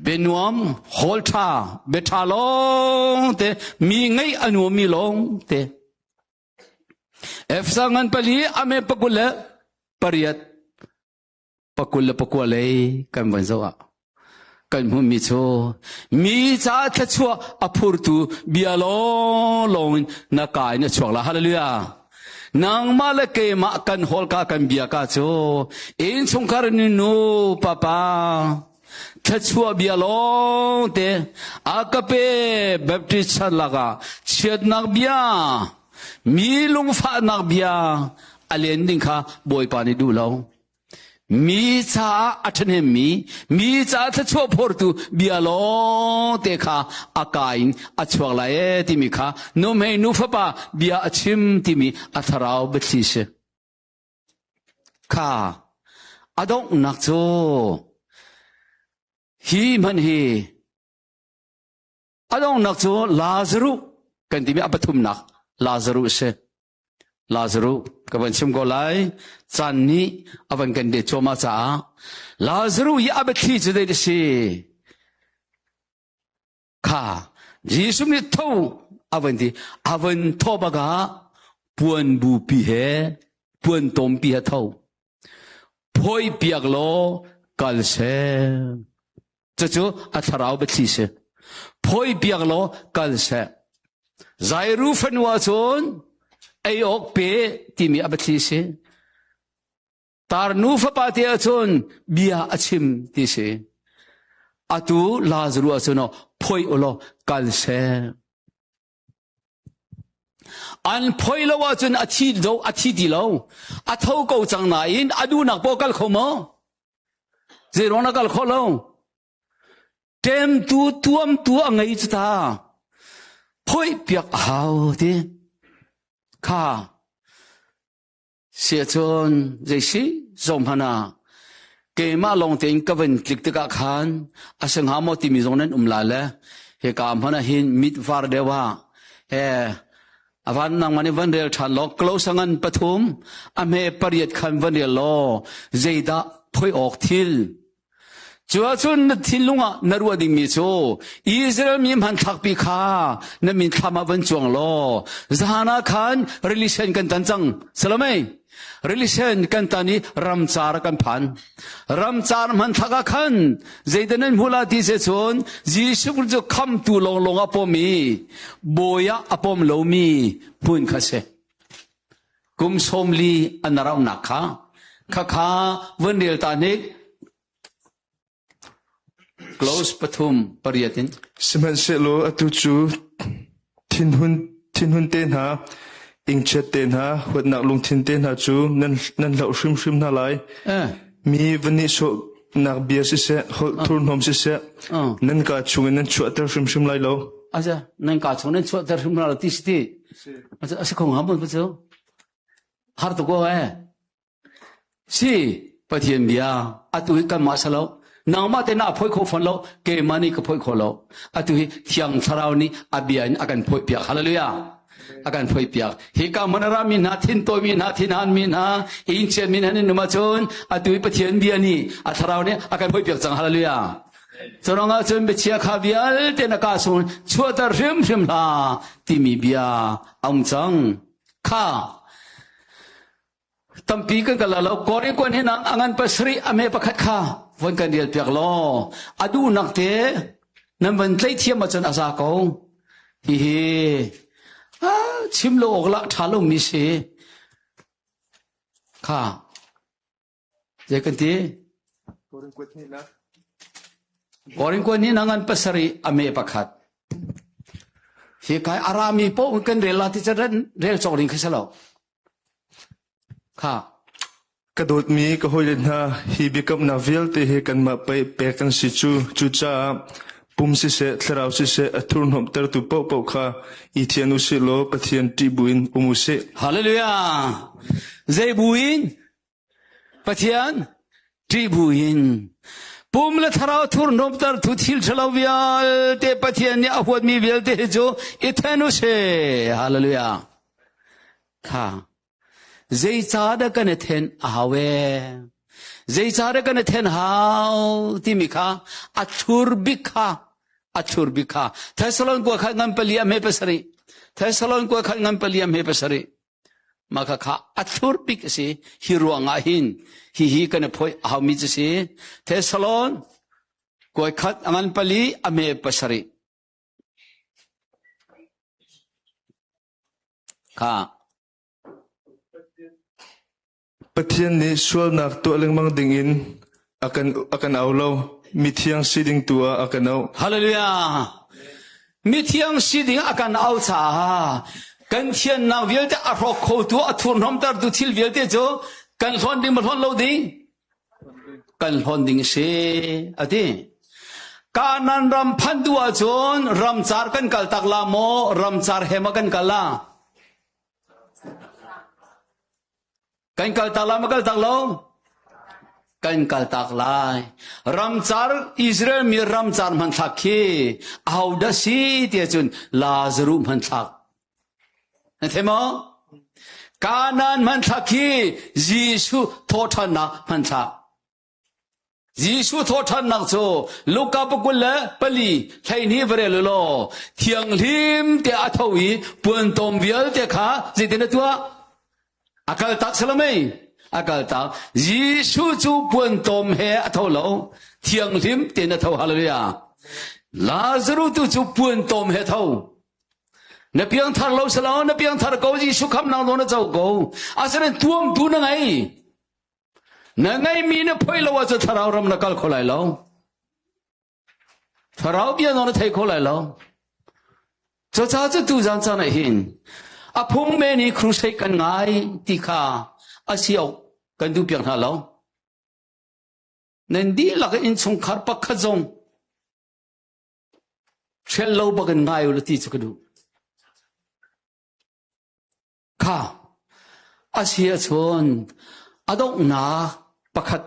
Bianuam hawl ṭha bia ṭha lawng te mi ngeih a nuammi lawng te. Efesa ngan pali ame 28 29 lei kan van zoh ah kan hmuhmi cu mi ca thluachuah a phurtu bia lawnglawng in na ka in a chuak la. Hallelujah. Nangmah le keimah kan hawlka kan bia ka cu innchungkhar nu papa thluachuah bia lawng te a ka pe Baptist chan lakah chiatnak bia mi lungfahnak bia a len ding kha Bawipa nih duh lo. Mi caah a ṭhahnemmi, mi caah thluachuah phortu bia lawngte kha a ka in a chuak lai ee timi kha nuhmei nu fapa bia a chim timi a thlarau biathli si. Kha a donghnak cu hi hmanh hi a donghnak cu Lazaruh kan timi a pathumnak Lazaruh si. Lazaruh ka van chim ko lai caan nih a van kan det cuahmah caah Lazaruh hi a biathli cu zei a si kha Jesuh nih tho a van ti a van thawh bak ah puan bupi he puan tawmpi he tho phoi piak law kal seh Cucu a thlarau biathli si. Phoi piak law kal seh. Zairu fanu ahcun ei awk pe timi a biathli si. Tarnu fapa te ahcun bia a chim ti si. Atu Lazaru ahcun phoi ulaw kal seh. An phoi lo ahcun a thi do a thi ti lo. A tho ko cang nain a duhnak paoh kal kho maw? Zeiruang na kal khawh lo? Ṭemtu tuamtu a ngei cu ta. Phoih piak a hau ti. Kha Siahcun zeisi zohhmanh ah keimah lawng tein ka van tlik tikah khan a si hnga maw timi zong nan um la le hika hmanh ah hin mit var deuh ah he a van nangmah nih van rel ṭhan law close ngan pathum a hme pariat khan van rel law zeidah phoi awk thil Cu ahcun na thinlung ah na ruah dingmi cu Israel mi hmanthlakpi kha na minthlam ah van cuang law zahan ah khan rili sen kan tan cang. Salomei, rili sen kan tan i ramcar kan phan. Ramcar hmanthlak ah khan zeidah nan hmuh la ti se cun Jesuh Christ cu khamtu lawnglawng a pom i bawi ah a pom lomi hmun kha si. Kum 40 an rauhnak kha khakha vun rel ta hnik. Close pathum pariat in. Sihmanhsehlaw atu cu thinhun thinhun te hna, ingchiat te hna, huatnak lungthin te hna cu nan nan hloh hrimhrim hna lai. Mi va nihsawhnak bia siseh, holh thurhnawm siseh, nan kaa chungin nan chuahter hrimhrim lai lo. Aja, nan kaa chung nan chuahter hrimhrim lai lo ti si ti. A si kho hnga mun cu. Har tuk ko eh. Si, Pathian bia atu hi kanmah si lo. Nangmah te na phoi kho fawn lo, keimah nih ka phoi kho lo. Atu hi Thiang Thlarau nih a bia in a kan phoi piak. Hallelujah. A kan phoi piak. Hi ka hmun a rami hna, thintawi mi hna, thinhan mi hna, inn mi hna nin um ahcun atu hi Pathian bia nih a Thlarau nih a kan phoi piak cang. Hallelujah. Curuangah cun biachia kha vialte na kaa chung chuahter hrimhrim hlah timi bia a um cang. Kha Tampi kan kal lo. Korin kuan hin a ngan pasarih a me pakhat kha von kan rial piak law a duhnak te nan van tlaih thiam ahcun a za ko. Hihi chim lo awk lah ṭha lomi si. Kha zei kan ti? Korin kuan nih na ngan pasarih a me pakhat. Hi kai arami paoh kan rel la ti cun rel cawk ding khi si lo. Kha. Ka dawtmi ka hawile hna, hi biakamnak vialte hi kanmah pei pek kan si cu. Cucaah pum siseh, thlarau siseh, a thurhnawmhtertu paohpaoh kha i thian u sih law Pathian ṭih buin um u sih. Hallelujah! Zei buin? Pathian ṭih buin pum le thlarau thurhnawmter tu thil ṭhalo vialte Pathian nih a huatmi vialte hi cu i then u sih. Hallelujah. Kha zeicahdah kan i then a hau ee? Zeicahdah kan i then hau timi kha a thlur bik kha a thlur bik kha Thessalon kua khat ngan pali a hme pasarih Thessalon kua khat ngan pali a hme pasarih Mah khakha a thlur bik a si. Hi ruangah hin hihi kan i phoih a haumi cu si. Thessalon kuai khat a ngan pali a me pasarih. Kha. Pathian nih sualnak tuah lengmang dingin a kan a kan au lo. Mithiang si ding tu ah a kan auh. Hallelujah. Mithiang si ding a kan au caah kan thiannak vialte a hrawk khotu a thurhnawmtertu thil vialte cu kan hlawn ding ma hlawn lo ding? Kan hlawn ding si a ti. Kanan ram phanh duh ahcun ramcar kan kal tak la maw ramcar he ma kan kal la? Kan kaltak lai ma kaltak lo? Kan kaltak lai. Ramcar Israel mi ramcar hmanthlak khi ahodah si ti ahcun Lazaruh hmanthlak. Na thei maw? Kanaan hmanthlak khi Jesuh thawhṭhannak hmanthlak. Jesuh thawhṭhannak cu Luka pakul le pali 12 va rel u law thianghlim te a tho i puantawm vialte kha zeitin a tuah? A kaltak salamei a kaltak. Jesuh cu puantawm he a tho lo. Thianghlim tein a tho. Hallelujah. Lazarus tu cu puantawm he tho. Na piangthar lo salo na piangthar ko Jesuh khamnak nawl na co ko. Asinain tuamtu na ngei. Na ngeihmi na phoih lo ahcun thlarau ram na kal kho lai lo. Thlarau bia zong na thei kho lai lo. Cucaah cu tu zan caan ah hin a phung men i crusade kan ngai ti kha a si awk kan duh piak hna lo. Nan dihlak in innchungkhar pakhat zong hrelh lo bak in ngai u la ti cu ka duh. Kha a si ahcun a donghnak pakhat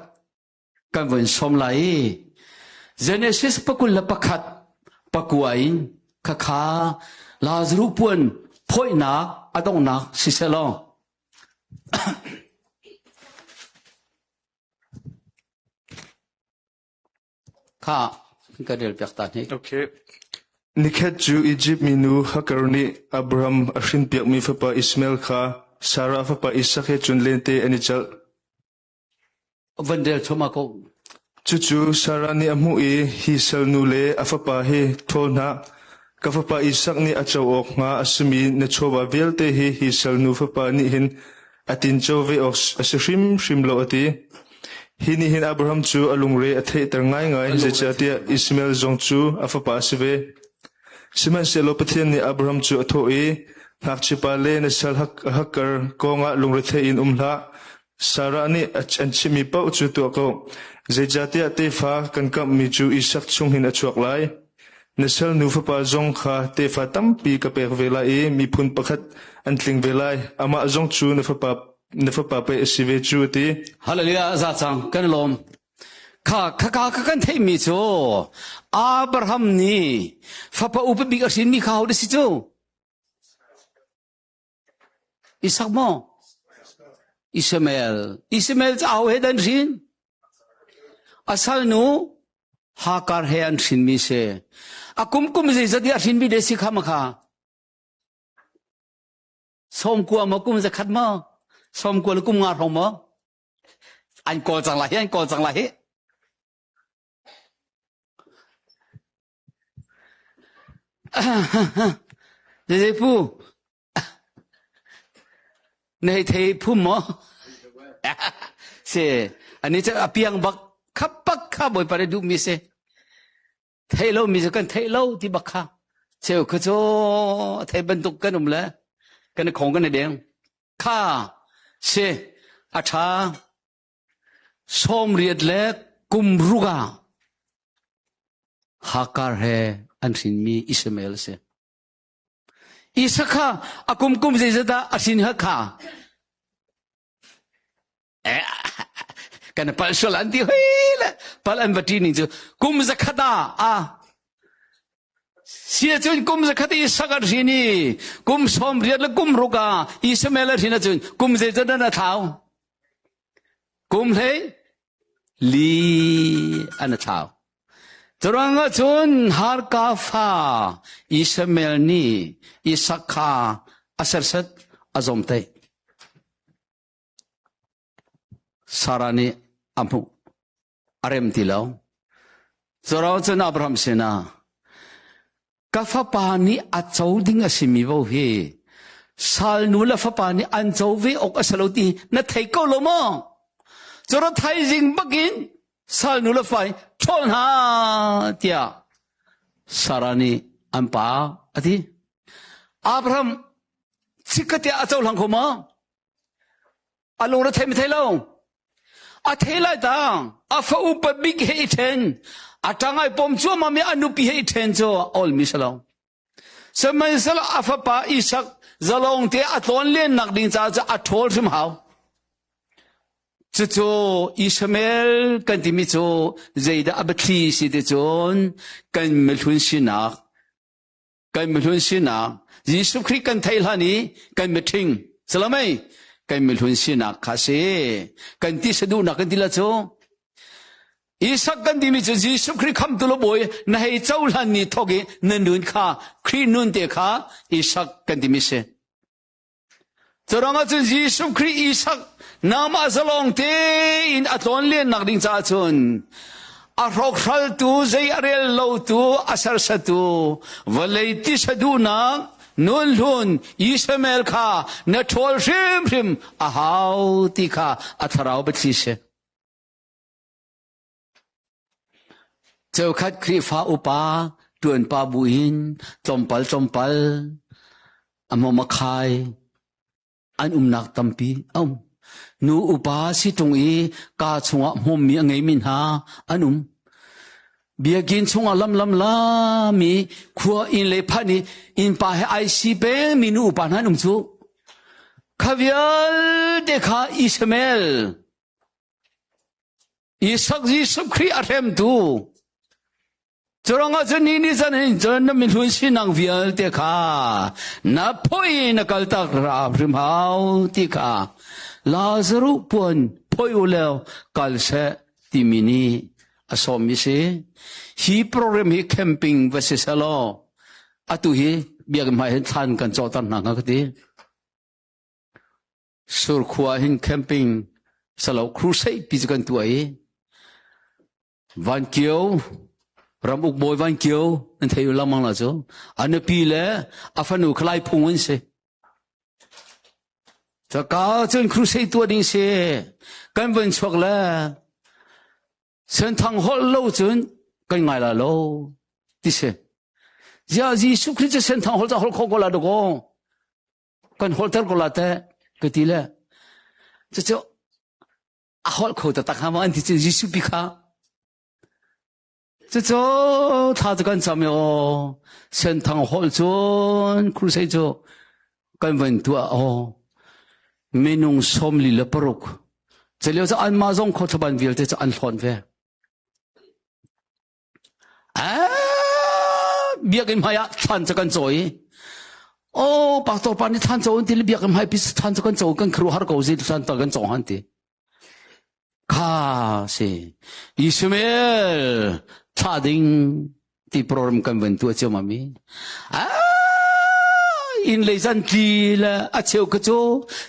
kan vun sawm lai i Genesis pakul le pakhat pakua in khakha Lazaruh puan phawihnak a donghnak siseh law Kha kan rel piak ta hnik. Okay. Nikhat cu Izipt minu Hagar nih Abraham a hrinpiakmi fapa Ishmael kha Sarah fapa Isak he cun lente an i celh. Van rel choma ko. Cucu Sarah nih a hmuh i hi salnu le a fapa hi ṭhawl hna. Ka fapa Isak nih a co awk hnga a simi na chawva vialte hi hi salnu fapa nih hin A tinco ve awk a si hrimhrim lo a ti. Hi nih hin Abraham cu a lungre a theihter ngaingai, zeicahtiah Ishmael zong cu a fapa a si ve. Sihmanhsehlaw Pathian nih Abraham cu a thawh i, Ngakchiapa le na sal hakkar kongah lungrethei in um hlah. Sarah nih an chimhmi paoh cu tuah ko, zeicahtiah tefa kan kamhmi cu Isak chung hin a chuak lai. Na salnu fapa zong kha tefa tampi ka pek ve lai i miphun pakhat an tling ve lai. Amah zong cu na fapa na fapa pei a si ve cu a ti. Hallelujah za cang kan lawm. Kha kha kha kan theihmi cu Abraham nih fapa upa bik a hrinmi kha ho si cu? Isak maw? Ishmael. Ishmael cu aho he dan hrin? A salnu Hagar he an hrinmi si. A kum kum zeizat i a hrinmi de si kha ma kha? Sawmkua maw kum zakhat maw? Sawmkua le kum nga hrawng maw? An kawl cang lai hi, an kawl cang lai hi. Zeipu na hei thei phum maw? Si ani cu a piang bak kha bak kha Bawipa nih duhmi si. Theih lomi cu kan theih lo ti bak kha. Cheu kha cu a thei bantuk kan um le kan i khong kan i deng. Kha si a ṭha. 80 le kum ruk ah Hagar he an hrinmi Ishmael a si. Isak kha a kum kum zeizat dah a hrin kha? Eh, kan palh sual an ti hoi le pal an va ṭi ning cu kum zakhat ah a si ahcun kum zakhat i sak an hrin i kum 80 le kum ruk ah Ishmael a hrin ahcun kum zeizat dah na thlau? Kum hlei li an a thlau. Curuangah cun Harka fa Ishmael nih Isak kha a serset a zawmtaih. Sarah nih a hmuh a rem ti lo. Curuangah cun Abraham sinah ka fapa nih a co ding a simi vo hi salnu le fapa nih an co ve awk a si lo ti na thei ko lo maw? Curo thaizing bakin salnu le fa ṭhawl hna tiah Sarah nih an pa a ti. Abraham chikkhat ah a cohlang kho maw? A lungre thei thei lo. A thei lai ta. A fa upa bik he i ṭhen. A ṭang ai pom cuahmah mi a nupi he i ṭhen cu awl mi si lo. Sihmanhsehlaw a fapa Isak zalong te a tlawn lennak ding caah cu a ṭhawl hrim hau. Cucu Ishmael kan timi cu zeidah a biathli si ti cun kan mihlun sinak kan mihlun sinak Jesuh Khrih kan theih hlan i kan miṭhing salamei kan mihlun sinak kha si kan ti saduhnak kan ti la cu Isak kan timi cu Jesuh Khrih khamtu lo bawi na hei cohlan ni thawk i na nun kha Khrih nun te kha Isak kan timi si Curuangah cun Jesuh Khrih Isak nangmah zalong tein a tlawn lennak ding caah cun a hrawkhraltu zei a rel lotu a sersatu vawlei tisa duhnak nun hlun Ishmael kha na ṭhawl hrimhrim a hau ti kha a thlarau biathli si. Cheukhat Khrihfa upa ṭuanpa bu in tlawmpal tlawmpal a hmawm a khai an umnak tampi a um. Nu upa si ṭung i kaa chungah hmawmmi a ngeimi hna an um. Biakinn chungah lamlam lami khua inn le phan i innpa he ai si pengmi nu upa hna an um cu. Kha vialte kha Ishmael Isak Jesuh Khrih a hremtu Curuangah cun ni ni zan hin cun na mihlun sinak vialte kha na phoi na kaltak ra hrim hau ti kha Lazaruh puan phoi u leo kal seh timi nih a sawmmi si. Hi program hi camping va si selaw atu hi biakinn hmai hin thlan kan cawhter hna hnga ka ti. Surkhua hin camping salo crusade pi cu kan tuah i Van Kio ramuk bawi Van Kio nan thei lengmang la cu a nupi le a fanu khalai phung an si. Ka cun crusade tuah ding si. Kan van chuak le senthang holh lo cun kan ngai la lo ti si. Zia Jesuh Christ cu senthang holh ca holh kho ko la dakaw. Kan holh ter ko la te ka ti le. Cucu a holh kho taktak ha ma an ti cun Jesuh pi kha Cucu thla cu kan cam i aw Senthang holh cun crusade cu kan van tuah aw minung 46 culio cu anmah zong khuathlaban vialte cu an hlawn ve. Biakinn hmai ah thlan cu kan cawi. Aw pastor pa nih thlan caw an ti le biakinn hmai pi thlan cu kan caw kan khuaruahhar ko zi thlan tal kan cawng han ti. Kha si Ishmael thlah ding ti program kan van tuah cio mami. Inn lei zan tli le a cheu kha cu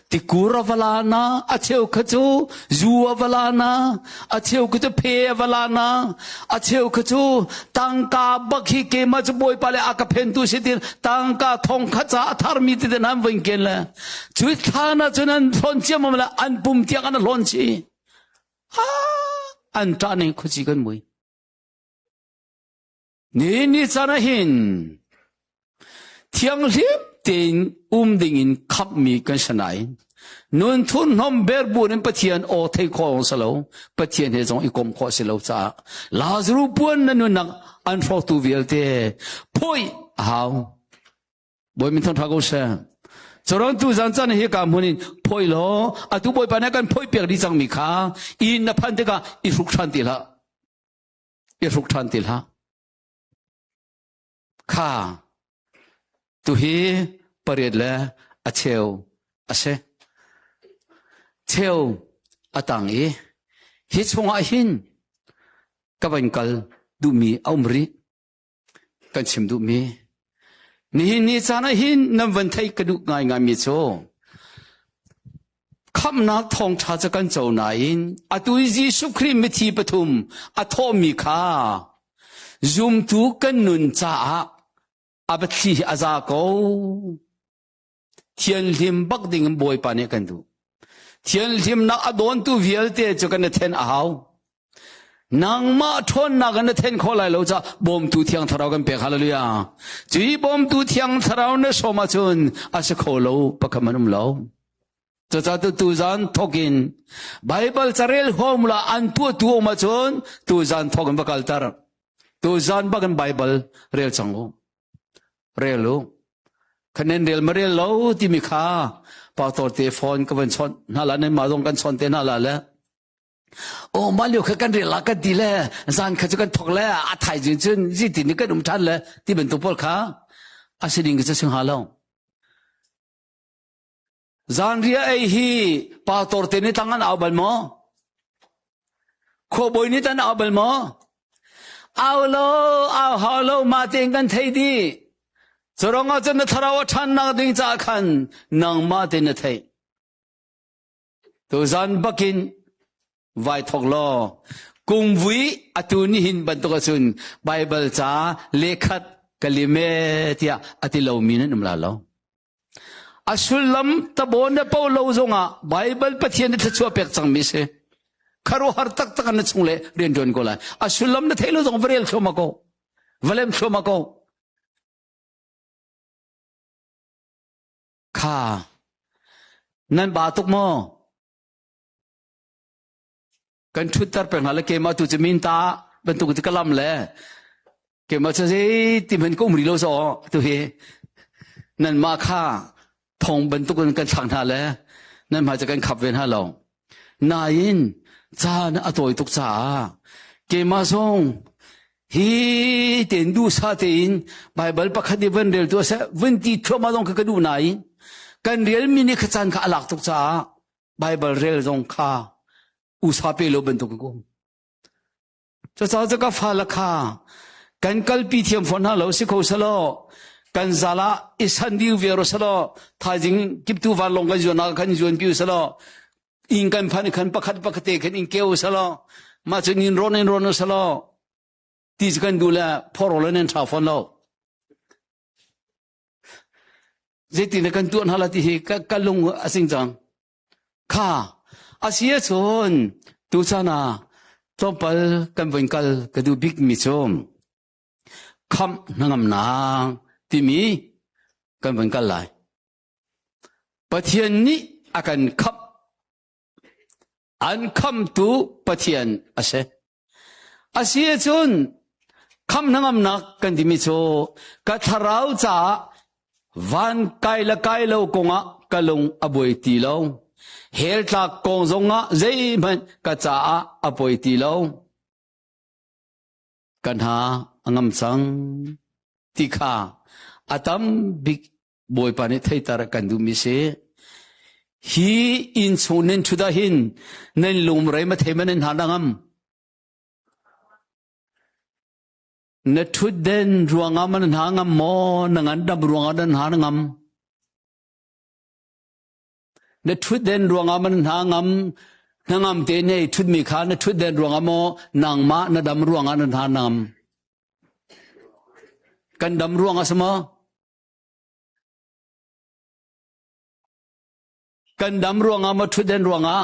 tikur a va la na, a cheu kha cu zu a va la na, a cheu kha cu phe a va la na, a cheu kha cu tangka bak hi keimah cu bawipa le a ka phentu si tin tangka thong kha ca a tharmi ti te nan voin ken le Cu thlan ah cun an hlawn ciammam le an pum tiang an hlawn chih. An ṭah ning khuaci kan mui. Ni ni caan ah hin thianghlim tein um ding in khamhmi kan si nain nun thurhnawm berbuan in Pathian aw thei khawh si lo Pathian he zong i kom khawh si lo caah Lazarus puan na nunnak an hrawktu vialte phoi a hau. Bawi min thangṭha ko seh. Cawrang tu zan caan hi ka hmun in phoi law atu Bawipa nih kan phoi piak dih cangmi kha inn na phan tikah i hruk ṭhan ti hlah. I hruk ṭhan ti hlah. Kha tuhi pariat le a cheu a si. Cheu a tang i hi chungah hin ka van kal duhmi a um rih. Kan chim duhmi nihin ni caan ah hin nan van theih ka duh ngaingaimi cu khamhnak thawngṭha cu kan co nain atu i Jesuh Khrih mithi pathum a thawhmi kha zumtu kan nun caah a biathli hi a za ko. Thianhlim bak ding in Bawipa nih kan duh. Thianhlimnak a dawntu vialte cu kan i then a hau. Nangmah ṭhawnnak in na then khawh lai lo caah bawmtu thiang thlarau kan pek. Hallelujah. Cui bawmtu thiang thlarau na sawm ahcun a si kho lo pakhat man um lo. Cucaah tu tuzan thawk in Bible carel huam la an tuahtu um ahcun tuzan thawk in va kalter. Tuzan bak in Bible rel cang u. Rel u. Khanen rel ma rel lo timi kha pastor te phone ka van chawnh hna la nan mah zong kan chawnh te hna la le oh mah lio kha kan rel la kan ti le zan kha cu kan thok le a thaizing cun zi ti ni kan um ṭhan le ti bantuk pawl kha a si ding cu sing ha lo Zanriah ei hi pastor te nih tlang an au bal maw? Khuabawi nih tan au bal maw? Au lo, au hau lo, mah tein kan thei dih. Curang ah cun na thlarau a ṭhannak ding caah khan nangmah tein na theih. Tuzan bakin vai thok law kungvui atu nihin bantuk ahcun Baibal ca lehkhat ka lim e tiah a ti lomi nan um la lo. A sullam tabawn le po lo zongah Baibal Pathian nih thluachuah pek cangmi si. Khuaruahhar taktak na chung le rian ṭuan ko lai. A sullam na theih lo zong va rel thluahmah ko. Va lem thluahmah ko. Kha nan ba tuk maw? Kan ṭhutter peng hna le keimah tu cu min ta bantuk cu ka lam le keimah cu zeiti hmanh ka um rih lo zaw tu hi nanmah kha thong bantuk in kan thlak hna le nan hmai cu kan khap ve hna lo. Nain caan a tawi tuk caah keimah zong hi tein duhsah tein Baibal pakhat i van rel tu seh vun ti thluahmah zong kha ka duh nain kan relmi nih kha caan kha a lak tuk caah Baibal rel zong kha usa pe lo bantuk in ka um. Cucaah cu ka fale kha kan kalpi thiam fawn hna lo si kho selaw kan zal ah i san diu viar selaw thaizing kiptu vanlawng kan zuan ah khan zuan piu selaw inn kan phan khan pakhat pakhat te khan in keu selaw mah cun in ron in ron selaw ti cu kan duh le phoro le nan tha fawn lo zeitin kan tuah hna la ti hi ka lung a sing cang. Kha a si ahcun tuchan ah tlawmpal kan voin kal ka duh bikmi cu khamh hnangamnak timi kan von kal lai. Pathian nih a kan khamh. An khamtu Pathian a si. A si ahcun khamh hnangamnak kan timi cu ka thlarau caah van kai le kai lo kongah ka lung a buai ti lo. Hell tlak kong zongah zeihmanh ka caah a poi ti lo. Ka hna a ngam cang ti kha a tam bik Bawipa nih theiter kan duhmi si. Hi inn chung nan ṭhut ah hin nan lungre ma thei ma nan hna ngam. Na ṭhutden ruangah ma nan hna ngam maw? Na ngandam ruangah nan hna ngam? Na ṭhutden ruangah ma nan hna ngam? Hnangam te nei ṭhutmi kha na ṭhutden ruangah maw nangmah na dam ruangah na hna ngam? Kan dam ruangah si maw? Kan dam ruangah maw ṭhutden ruangah?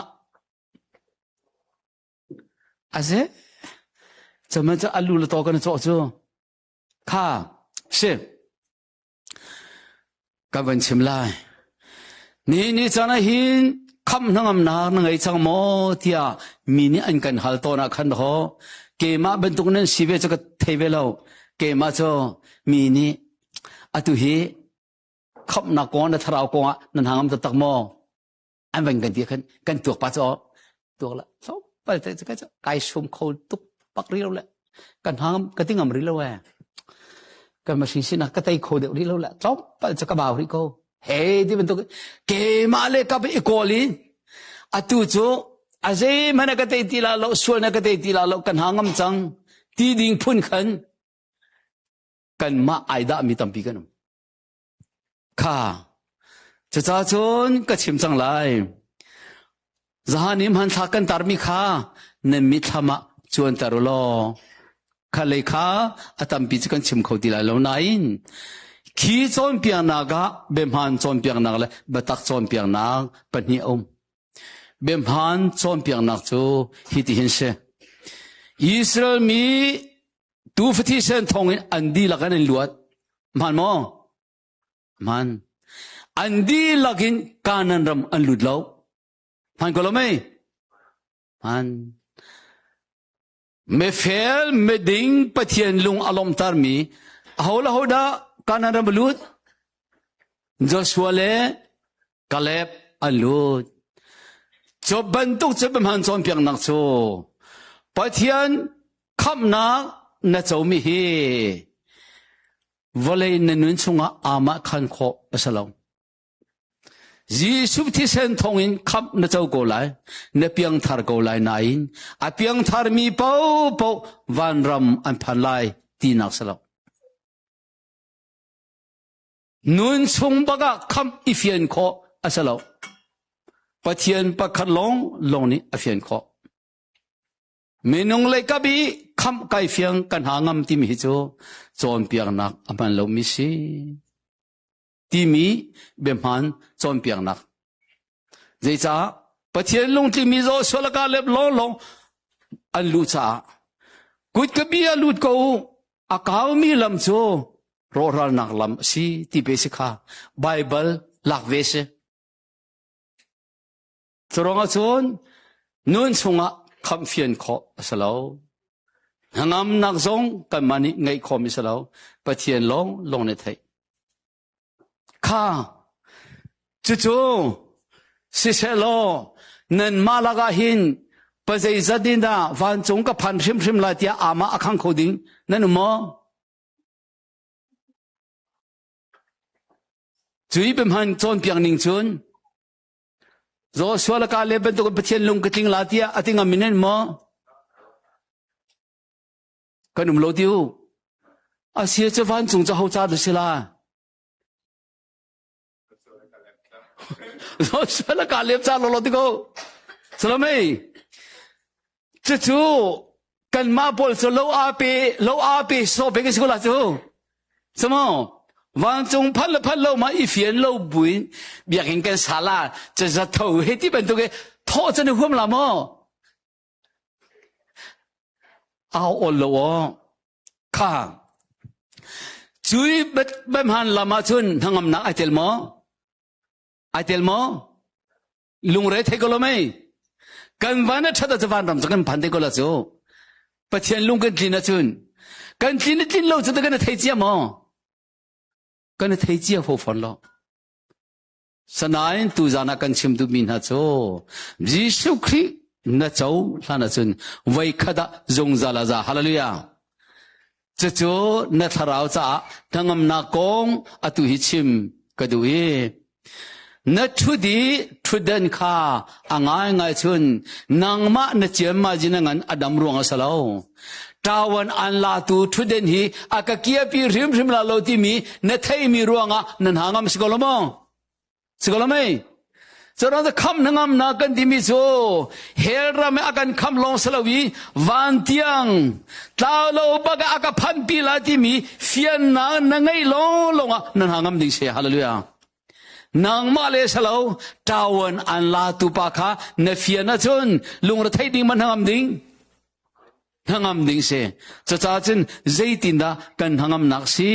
Aze cuman cu alu le taw kan cawh cu kha si kan van chim lai. Ni ni caan ah hin khamh hnangamnak na ngei cang maw tiah mi nih an kan hal tawn ah khan ho keimah bantuk nan si ve cu ka thei ve lo. Keimah cu mi nih atu hi khamhnak kong na thlarau kong ah nan hangam taktak maw? An van kan ti khan kan tuak pa cu tuak la pal te ka kai sum kho tuk pak ri lo le kan hangam ka ti ngam ri lo e kan machine sin ka tei kho deuh ri lo le tlawmpal cu ka bau ri ko he ti bantuk keimah le ka i kawl in atu cu a zeihmanh ka tei ti la lo sual na ka tei ti la lo kan hangam cang ti ding phun khan kanmah ai dah mi tampi kan um Kha cucaah cun ka chim cang lai. Zahan i hmanthlak kan tarmi kha nan mitthlam ah cuanter u law kha lei kha a tampi cu kan chim kho ti lai lo nain khi cawnpiaknak ah biahmaan cawnpiaknak le biatak cawnpiaknak pahnih a um. Biahmaan cawnpiaknak cu hitihin si. Israel mi Tuufa thisen thawngin an dihlak in an luat. Hmaan maw? Hmaan. An dihlak in Kanaan ram an lut lo. Hmaan ko lo mei? Hmaan. Mifel, miding, Pathian lung a lawmhtermi aho le ho dah Kanaan ram a lut? Joshua le Caleb an lut. Cu bantuk cu biahmaan cawnpiaknak cu Pathian khamhnak na comi hi vawlei na nun chungah aamah khan khawh a si lo. Jesuh thisen thawngin khamh na co ko lai, na piangthar ko lai nain a piangtharmi paohpaoh vanram an phan lai tinak si lo. Nun chung bak ah khamh i fian khawh a si lo. Pathian pakhat lawng lawng nih a fian khawh. Minung lei kap i khamh kai fiang kan ha ngam timi hi cu cawnpiaknak a hman lomi si timi biahman cawnpiaknak. Zeicah Pathian lungtlingmi Joshua le Caleb lawnglawng an luh caah kutka bi ah lut ko u a kaumi lam cu rawhralnak lam a si ti pe si kha Baibal lak ve si. Curuangah cun nun chungah khamhfian khawh a si lo. Hnangamnak zong kanmah nih ngeih khawhmi si lo. Pathian lawng lawng nih theih. Kha cucu sisehlaw nanmah lakah hin pazeizat in dah vancung ka phan hrimhrim lai tiah amah a khang kho ding nan um maw? Cui biahman cawnpiak ning cun Joshua le Caleb bantuk Pathian lung ka tling la tiah a ti ngam in maw? Kan um lo ti u. A sia cu vancung cu ho ca dah si la? Joshua le Caleb ca lawlaw ti ko. Salamei. Cucu kanmah pawl cu lo a pe lo a pe so pe ka si ko la cu. Samo. Vancung phan le phan lo ma i fian lo buin biakinn kan sala caza tho he ti bantuk he thawh can i huam la maw? Au ol lo aw. Kha. Cui bemhan lam ahcun hnangamnak ai tel maw? Ai tel maw? Lungre thei ko lo mei. Kan van a ṭhat ah van ram cu kan phan te ko la cu. Pathian lung kan tlin ahcun kan tlin i tlin lo cu kan i thei cia maw? Kan i thei cia fo fawn lo. Sanain tuzan ah kan chim duhmi hna cu Jesuh Khrih na co hlan ahcun voi khat ah zungzal a za. Hallelujah. Cucu na thlarau caah hnangamnak kong atu hi chim ka duh i na ṭhut i ṭhutdan kha a ngaingai cun nangmah na ciamma zin a ngan a dam ruang a si lo. Ṭawan an latu ṭhutden hi a ka kiapi hrimhrim la lo timi na theimi ruangah na hna ngam si ko lo maw? Si ko lo mei? Curuang cu kham hnangamnak kan timi cu hell ram i a kan kham lawng si lo i van tiang tlau lo bak ah a ka phanpi lai timi fiannak na ngeih lawnglawng ah na hna ngam ding si. Hallelujah. Nangmah le si lo ṭawan an la tu pa kha na fian ahcun lungretheih ding ma hnangam ding? Hnangam ding si. Cucaah cun zeitindah kan hnangamnak si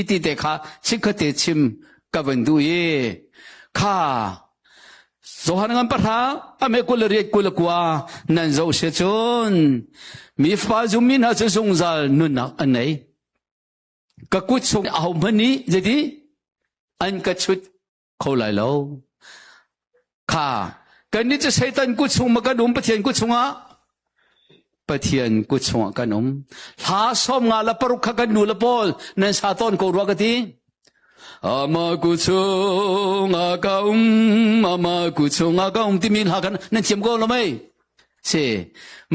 ti te kha chikkhatte chim ka van duh i kha Johan ngan pahra ame 28 29 nan zoh si cun mi fa zummi hna cu zungzal nunnak an nei. Ka kut chung ahohmanh nih zeiti an ka chut kho lai lo. Kha kannih cu Satan kut chung ma kan um Pathian kut chungah Pathian kut chungah kan um. Hla 56 kha kan nu le pawl nan sa tawn ko rua ka ti. Ama ku chungah ka um, ama ku chungah ka um timi hla kan nan thiam ko lo mei? Si.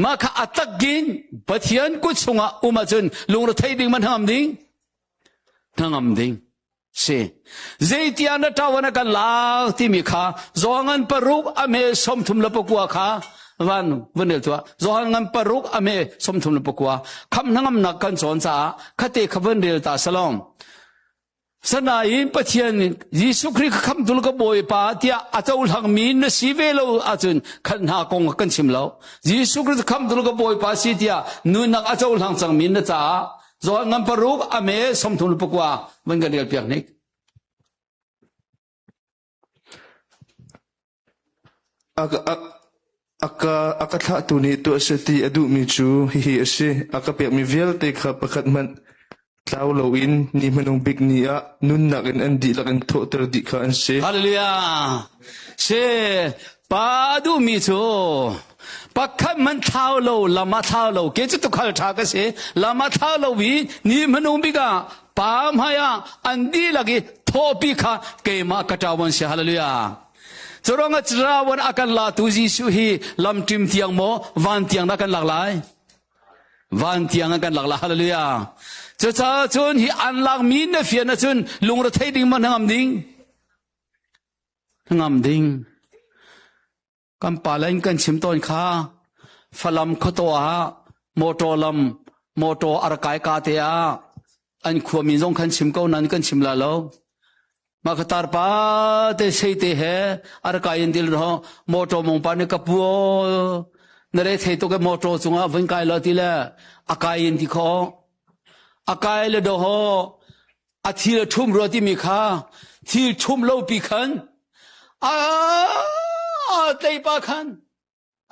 Mah kha a takin Pathian kut chungah um ahcun lungre ding man hnangam ding? Hnangam ding. Si. Zeitiang na ṭawan a kan lak timi kha Johan paruk a me 39 kha van vun rel tuah. Johan paruk a me 39 kham hnangamnak kan cawn caah khate kha vun rel ta salom. Sanain Pathian Jesuh Khrih kha khamtu ka Bawipa tiah a cohlangmi na si ve lo ahcun khat hna kong kan chim lo. Jesuh Khrih khamtu ka Bawipa si tiah nunnak a cohlang cangmi na caah Johan ngan paruk a me 39 van kan rel piak hnik. A ka thlahtu nih tuah seh ti a duhmi cu hihi a si: A ka pekmi vialte kha pakhat hmanh tlau loin ni hmanung bik ni ah nunnak in an dihlak in thawhter dih kha an si. Hallelujah. Si pa a duhmi cu pakhat hmanh thlau lo lam ah thlau lo ke cu tukhal ṭha ka si lam ah thlau lo i ni hmanung bik ah pa hmai ah an dihlak i thawhpi kha keimah ka ṭawan si. Hallelujah. Curuangah cirawan a kan latu Jesuh hi lamṭim tiang maw van tiang dah kan lak lai? Van tiang an kan lak lai. Hallelujah. Cucaah cun hi an lakmi na fian ahcun lungrethei ding ma hnangam ding? Hnangam ding. Kan pa in kan chim tawn kha Falam khuataw ah motor lam motor a rak kai ka te ah an khuami zong khan chim ko nan kan chim la lo. Mah ka tarpa te sei te he a rak kai in dil ro motor mong pa nih ka pu na re thei tuk e motor cungah vun kai lo ti le a kai in ti kho a kai le do ho a thil a ṭhum rua timi kha thil ṭhum lo pi khan a tleipa khan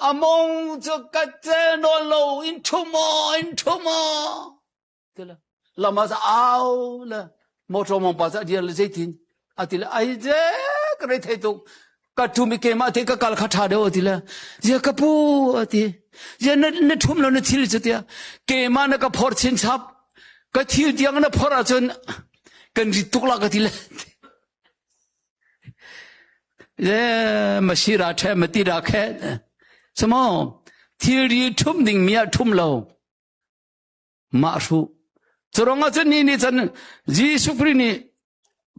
a mong cu ka cel nawn lo in ṭhum aw in ṭhum aw tila lama sa au le motor mong pa sa dir le zeitin a ti le ai je ka rei thei tuk ka ṭhum i keimah te ka kal kha ṭha deuh a ti le zia ka pu a ti zia na na ṭhum lo na thil cu tiah keimah na ka phor chin chap ka thil tiang na phor ahcun kan rit tuk la ka ti le le masira ṭhe mati ra khe samo thilri ṭhum ding mi ah ṭhum lo mah hruh curong ahcun ni nih cun Jesuh Khrih nih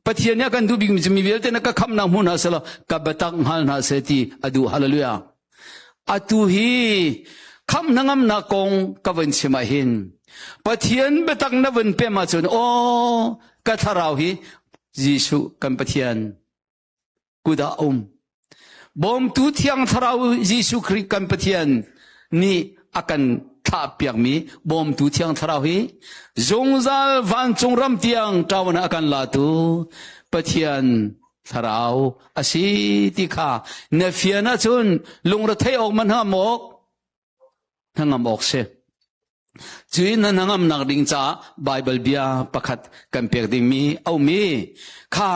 Pathian nih a kan duh bikmi cu mi vialte na ka khamnak hmu hna selaw ka biatak hngal hna seh ti a duh hallelujah atu hi khamh hnangamnak kong ka vun chim ah hin Pathian biatak na vun pem ahcun aw ka thlarau hi. Jesuh kan Pathian kut ah um. Bawmtu Thiang Thlarau Jesuh Khrih kan Pathian nih a kan thlah piakmi bawmtu Thiang Thlarau hi zungzal vancung ram tiang ṭawan a kan latu Pathian Thlarau a si ti kha na fian ahcun lungrethei awk man hngam awk hnangam awk si. Cui na hnangamnak ding caah Baibal bia pakhat kan pek dingmi a um i kha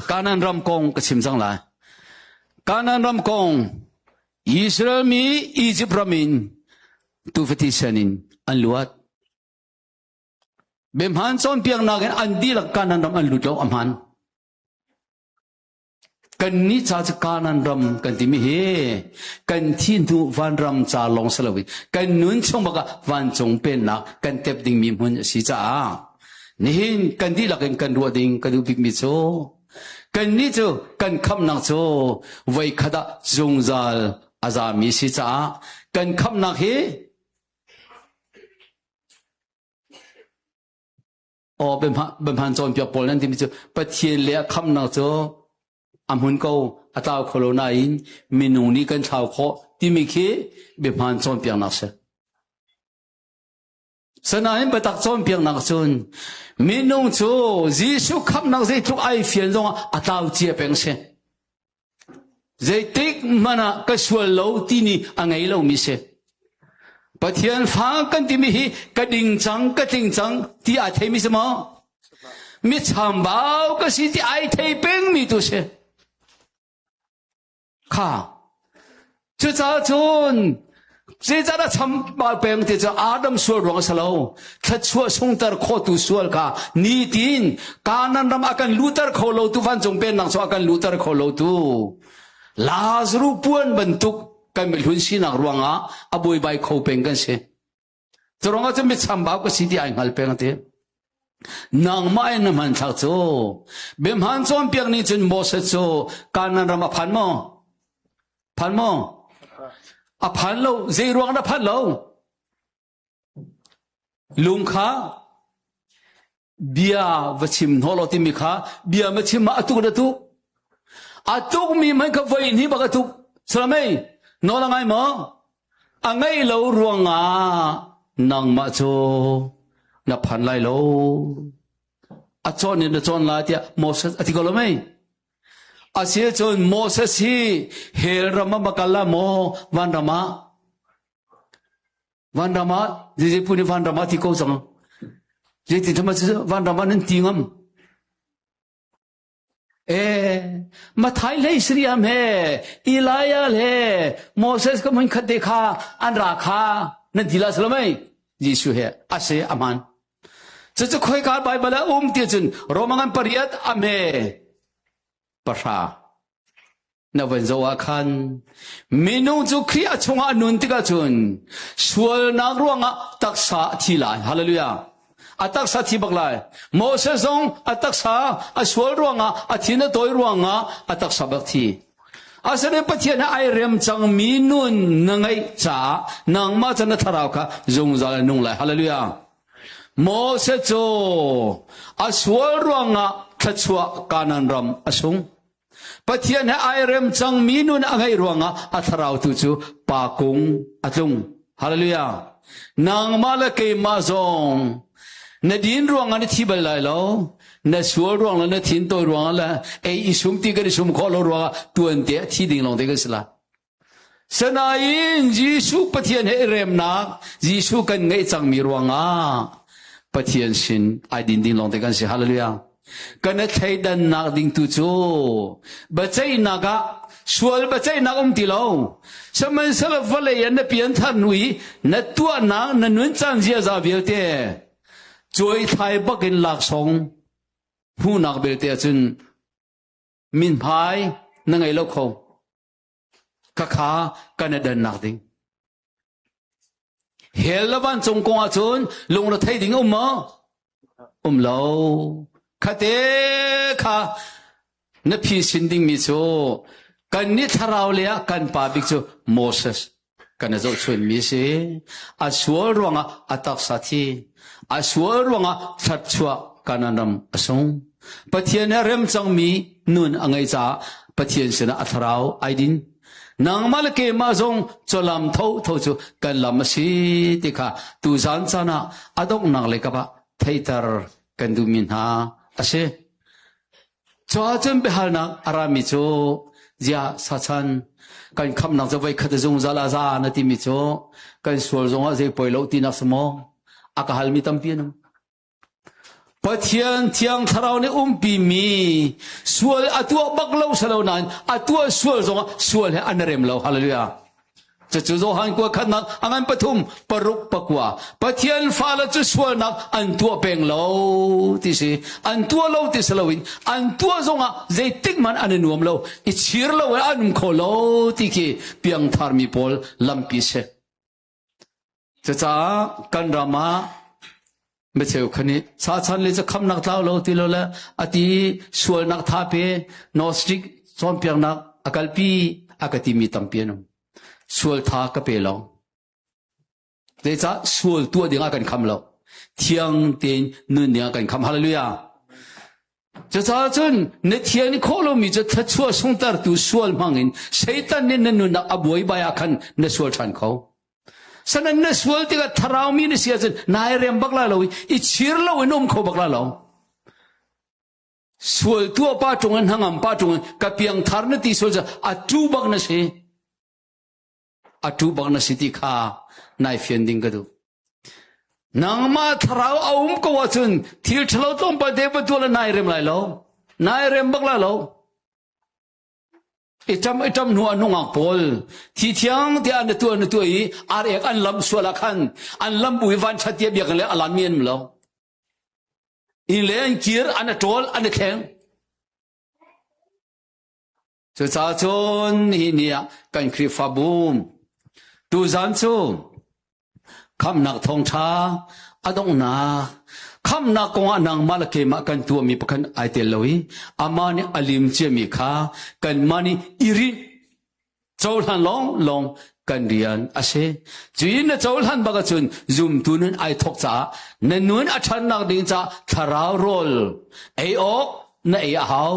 Kanaan ram kong ka chim cang lai. Kanaan ram kong Israel mi Egypt ram in tufati sen in an luat. Biahmaan cawnpiaknak in an dihlak Kanaan ram an lut lo a hmaan. Kannih ca cu Kanaan ram kan timi hi kan thi hnu vanram ca lawng si loin kan nun chung bak ah vancung pennak kan tep dingmi hmun a si caah nihin kan dihlak in kan ruah ding ka duh bikmi cu kannih cu kan khamhnak cu voi khat ah zungzal a zami si caah kan khamhnak hi Aw biahmaan cawnpiak pawl nan timi cu Pathian le a khamnak cu a hmun ko a tlau kho lo nain minung nih kan thlau khawh timi khi biahmaan cawnpiaknak si. Sanain biatak cawnpiaknak cun minung cu Jesuh khamnak zeitluk ai fian zongah a tlau cia peng si. Zeitik hmanh ah ka sual lo tini a ngei lomi si. Pathian fa kan timi hi ka ding cang, ka tling cang ti aa theimi si maw? Mi chambau ka si ti ai thei pengmi tu si. Kha. Cucaah cun Zeicahdah chambau peng ti cu Adam sual ruang a si lo. Thluachuah sungter khawhtu sual kha nitin Kanaan ram a kan luhter kho lo tu vancung pennak cu a kan luhter kho lo tu Lazarus puan bantuk kan mihlun sinak ruangah a buaibai kho peng kan si. Cu ruangah cun mi chambau ka si ti ai hngal peng ti. Nangmah in na hmanthlak cu biahmaan cawnpiak nih cun Moses cu Kanaan ram a phan maw? Phan maw? A phan lo. Zei ruang dah phan lo? Lung kha bia va chim hnawh lo timi kha bia ma chim ma a tuk na tuk. A tuk mi man kha voi hnih bak a tuk. Salamei, nawl a ngai maw? A ngeih lo ruangah nangmah cu na phan lai lo. A cawn in na cawn lai tiah Moses a ti ko lo mei? Asicun Moses hi hell ram ah va kal la maw vanram ah? Vanram ah Jesuh nih vanram ah ti ko cang. Zeitin vanram ah nan ti ngam? Eh, Mathai hlei Sriam he, Elijah he, Moses ka mun khat te kha an ra kha nan ti la salamai Jesuh he ase aman. Cucu khoika Bible ah um ti cun Roman pariat ame pahra. Na van zoh ah khan minung cu Khrih a chungah a nun tikah cun sualnak ruangah taksa a thi lai. Hallelujah. A taksa thi bak lai. Moses zong a taksa a sual ruangah a thin a tawi ruangah a taksa bak thi. Asinain Pathian he ai rem cangmi nun na ngeih caah nangmah cu na thlarau kha zungzal a nung lai. Hallelujah. Moses cu a sual ruangah thluachuah Kanaan ram a sung. Pathian he ai rem cangmi nun a ngeih ruangah a thlarau tu cu pa kung a tlung. Hallelujah. Nangmah le keimah zong na din ruangah na thi bal lai lo. Na sual ruang le na thin tawi ruangah le ei i sum ti kan i sum khawh lo ruangah tuan te a thi ding lawng te kan si lai. Sanain Jesuh Pathian he remnak Jesuh kan ngeih cangmi ruangah Pathian sin ai din ding lawng te kan si. Hallelujah. Kan i thleidannak ding tu cu biaceihnak ah sual biaceihnak um ti lo. Sihmanhsehlaw vawlei ah na pianthar hnu i na tuahnak na nun caan ziaza vialte cuaithlai bakin laksawng hmuhnak belte ahcun minhmai na ngei lo kho. Khakha kan i dannak ding. Hell le vancung kong ahcun lungrethei ding um maw? Um lo. Khate kha na phisin dingmi cu kan nih thlarau le ah kan pa bik cu Moses kan i zohchunmi si. A sual ruangah a taksa thi. A sual ruangah thluachuah. Kanaan ram a sung. Pathian he rem cangmi nun a ngeih caah Pathian sinah a thlarau ai din. Nangmah le keimah zong cawlam thotho cu kan lam a si ti kha tuzan caan ah a donghnak lei kap ah theihter kan duhmi hna a si. Cuahcun biahalnak a rami cu ziah sachan kan khamnak cu voikhat zungzal a za na timi cu kan sual zongah zei poi lo tinak si maw? A ka halmi tampi an um. Pathian thiang thlarau nih umpi mi sual a tuah bak lo salo nain a tuah sual zongah sual he an rem lo. Hallelujah. Cucu Johan kua khatnak a ngan pathum paruk pakua Pathian fale cu sualnak an tuah peng lo ti si an tuah lo ti si loin an tuah zongah zeitik hmanh an i nuam lo i chir lo i an um kho lo ti khi piangthar mi pawl lampi si. Cucaah kan ram ah micheu khan nih sachan le cu khamnak tlau lo ti lo le ati sualnak thape Gnostic cawnpiaknak a kalpi a ka timi tampi an um. Sual tha ka pe lo. Zeicah sual tuah ding ah kan kham lo. Thiang tein nun ding ah kan kham. Hallelujah. Cucaah cun na thian khawh lomi cu thluachuah sungtertu sual hmangin Satan nih na nunnak a buaibai ah khan na sual ṭhan kho. Sanan na sual tikah thlarau mi na si ahcun nai rem bak lai lo i i chir lo in um kho bak lai lo. Sual tuah pa ṭung in hnangam pa ṭung in ka piangthar na ti sual cu a tu bak na si. A tu bak na si ti kha nai fian ding ka duh. Nangmah thlarau a um ko ahcun thil ṭhalo tlawmpal te va tuah le nai rem lai lo. Nai rem bak lai lo. I ṭam i ṭam hnu ah nungak pawl thi thiang tiah na tuah na tuah i ar ek an lamh sual ah khan an lamh bu i vanṭhat tiah biakinn le a lan mi an um lo. Inn le an kir an a ṭawl an i thleng. Cucaah cun hi ni ah kan Khrihfabu tuzan cu Khamhnak thawngṭha a donghnak khamhnak kongah nangmah le keimah kan tuahmi pakhat ai tel lo i amah nih a lim ciami kha kanmah nih i rinh cohlan lawnglawng kan rian a si. Cu in na cohlan bak ahcun zumtu nun ai thawk caah na nun a ṭhannak ding caah thlarau rawl ei awk na ei a hau.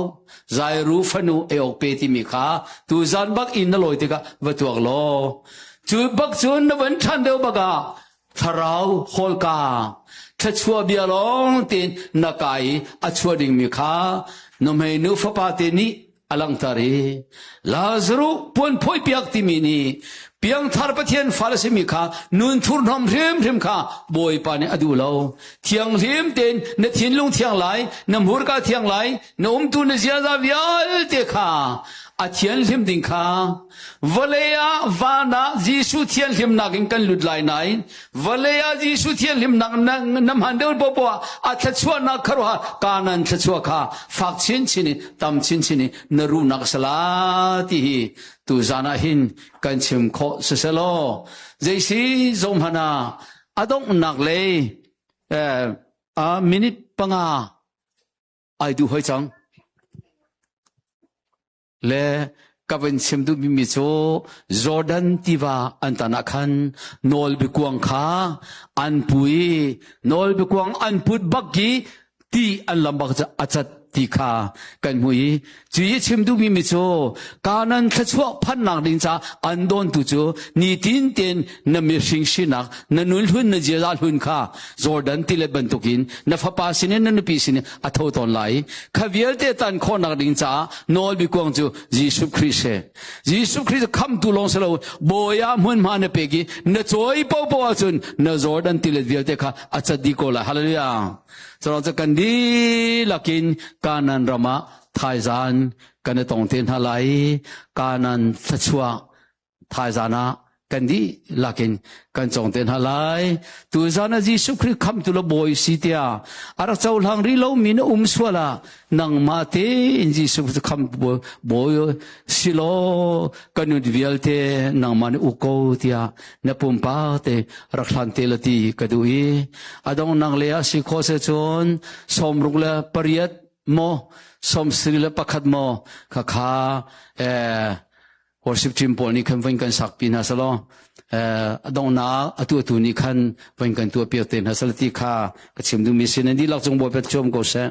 Zairu fanu ei awk pe timi kha tuzan bak in na lawi tikah va tuak law cu bak cun na van ṭhan deuh bak ah thlarau hawlka thluachuah bia lawng tein na ka i a chuah dingmi kha nuhmei nu fapa te nih a langhter i Lazaruh puan phoihpiak timi nih piangthar Pathian fale simi kha nun thurhnawm hrimhrim kha Bawipa nih a duh lo. Thianghlim tein na thinlung thiang lai, na hmurka thiang lai, na umtu na ziaza vialte kha a thianhlim ding kha vawlei ah van ah Jesuh thianhlimnak in kan lut lai nain vawlei ah Jesuh thianhlimnak na, na hman deuh poah a thluachuahnak kharuah kanan thluachuah kha fak chinchin in tam chinchin in na ruhnak sala ti hi tu zan ah hin kan chim khawh siselaw zeisi zong hmanh ah a donghnak lei minute panga ai duh hoi cang le ka van chim duhmi cu Jordan tiva an tan ah khan nawlbiakuang kha an pu i nawlbiakuang an put bak i ti an lam bak a cat ti kha kan hmu i cu i chim duhmi mi cu Kanan thluachuah phannak ding ca an dawntu cu nitin tein na mihring sinak na nun hlun na ziaza hlun kha Jordan tilet bantukin na fapa sinin na nupi sinin a tho tawn lai kha vialte tan khawhnak ding caah nawlbikuang cu Jesuh Khrih si Jesuh Khrih cu khamtu lawng si lo bawi ah hmunhma na pek i na cawi popo ahcun na Jordan tilet vialte kha a cat dih ko lai hallelujah Curang cu kan dihlak in Kanan ram ah thaizan kan i tong te hna lai Kanan thluachuah thaizan ah kan dihlak in kan cong te hna lai. Tuzan ah Jesuh Khrih khamtu le bawi si tiah a rak cohlang rih lomi na um sual ah nangmah tein Jesuh cu khamtu bawi si law ka nun vialte nangmah nih uk ko tiah na pumpak te rak hlan te la ti ka duh i a donghnak le ah si khawh se cun 68 maw 71 maw khakha eh. Worship team pawl nih khan voin kan sak pi hna selaw a donghnak atu atu nih khan voin kan tuah piak te hna sela ti kha ka chim duhmi si. Nan dihlak cung Bawipa cuam ko seh.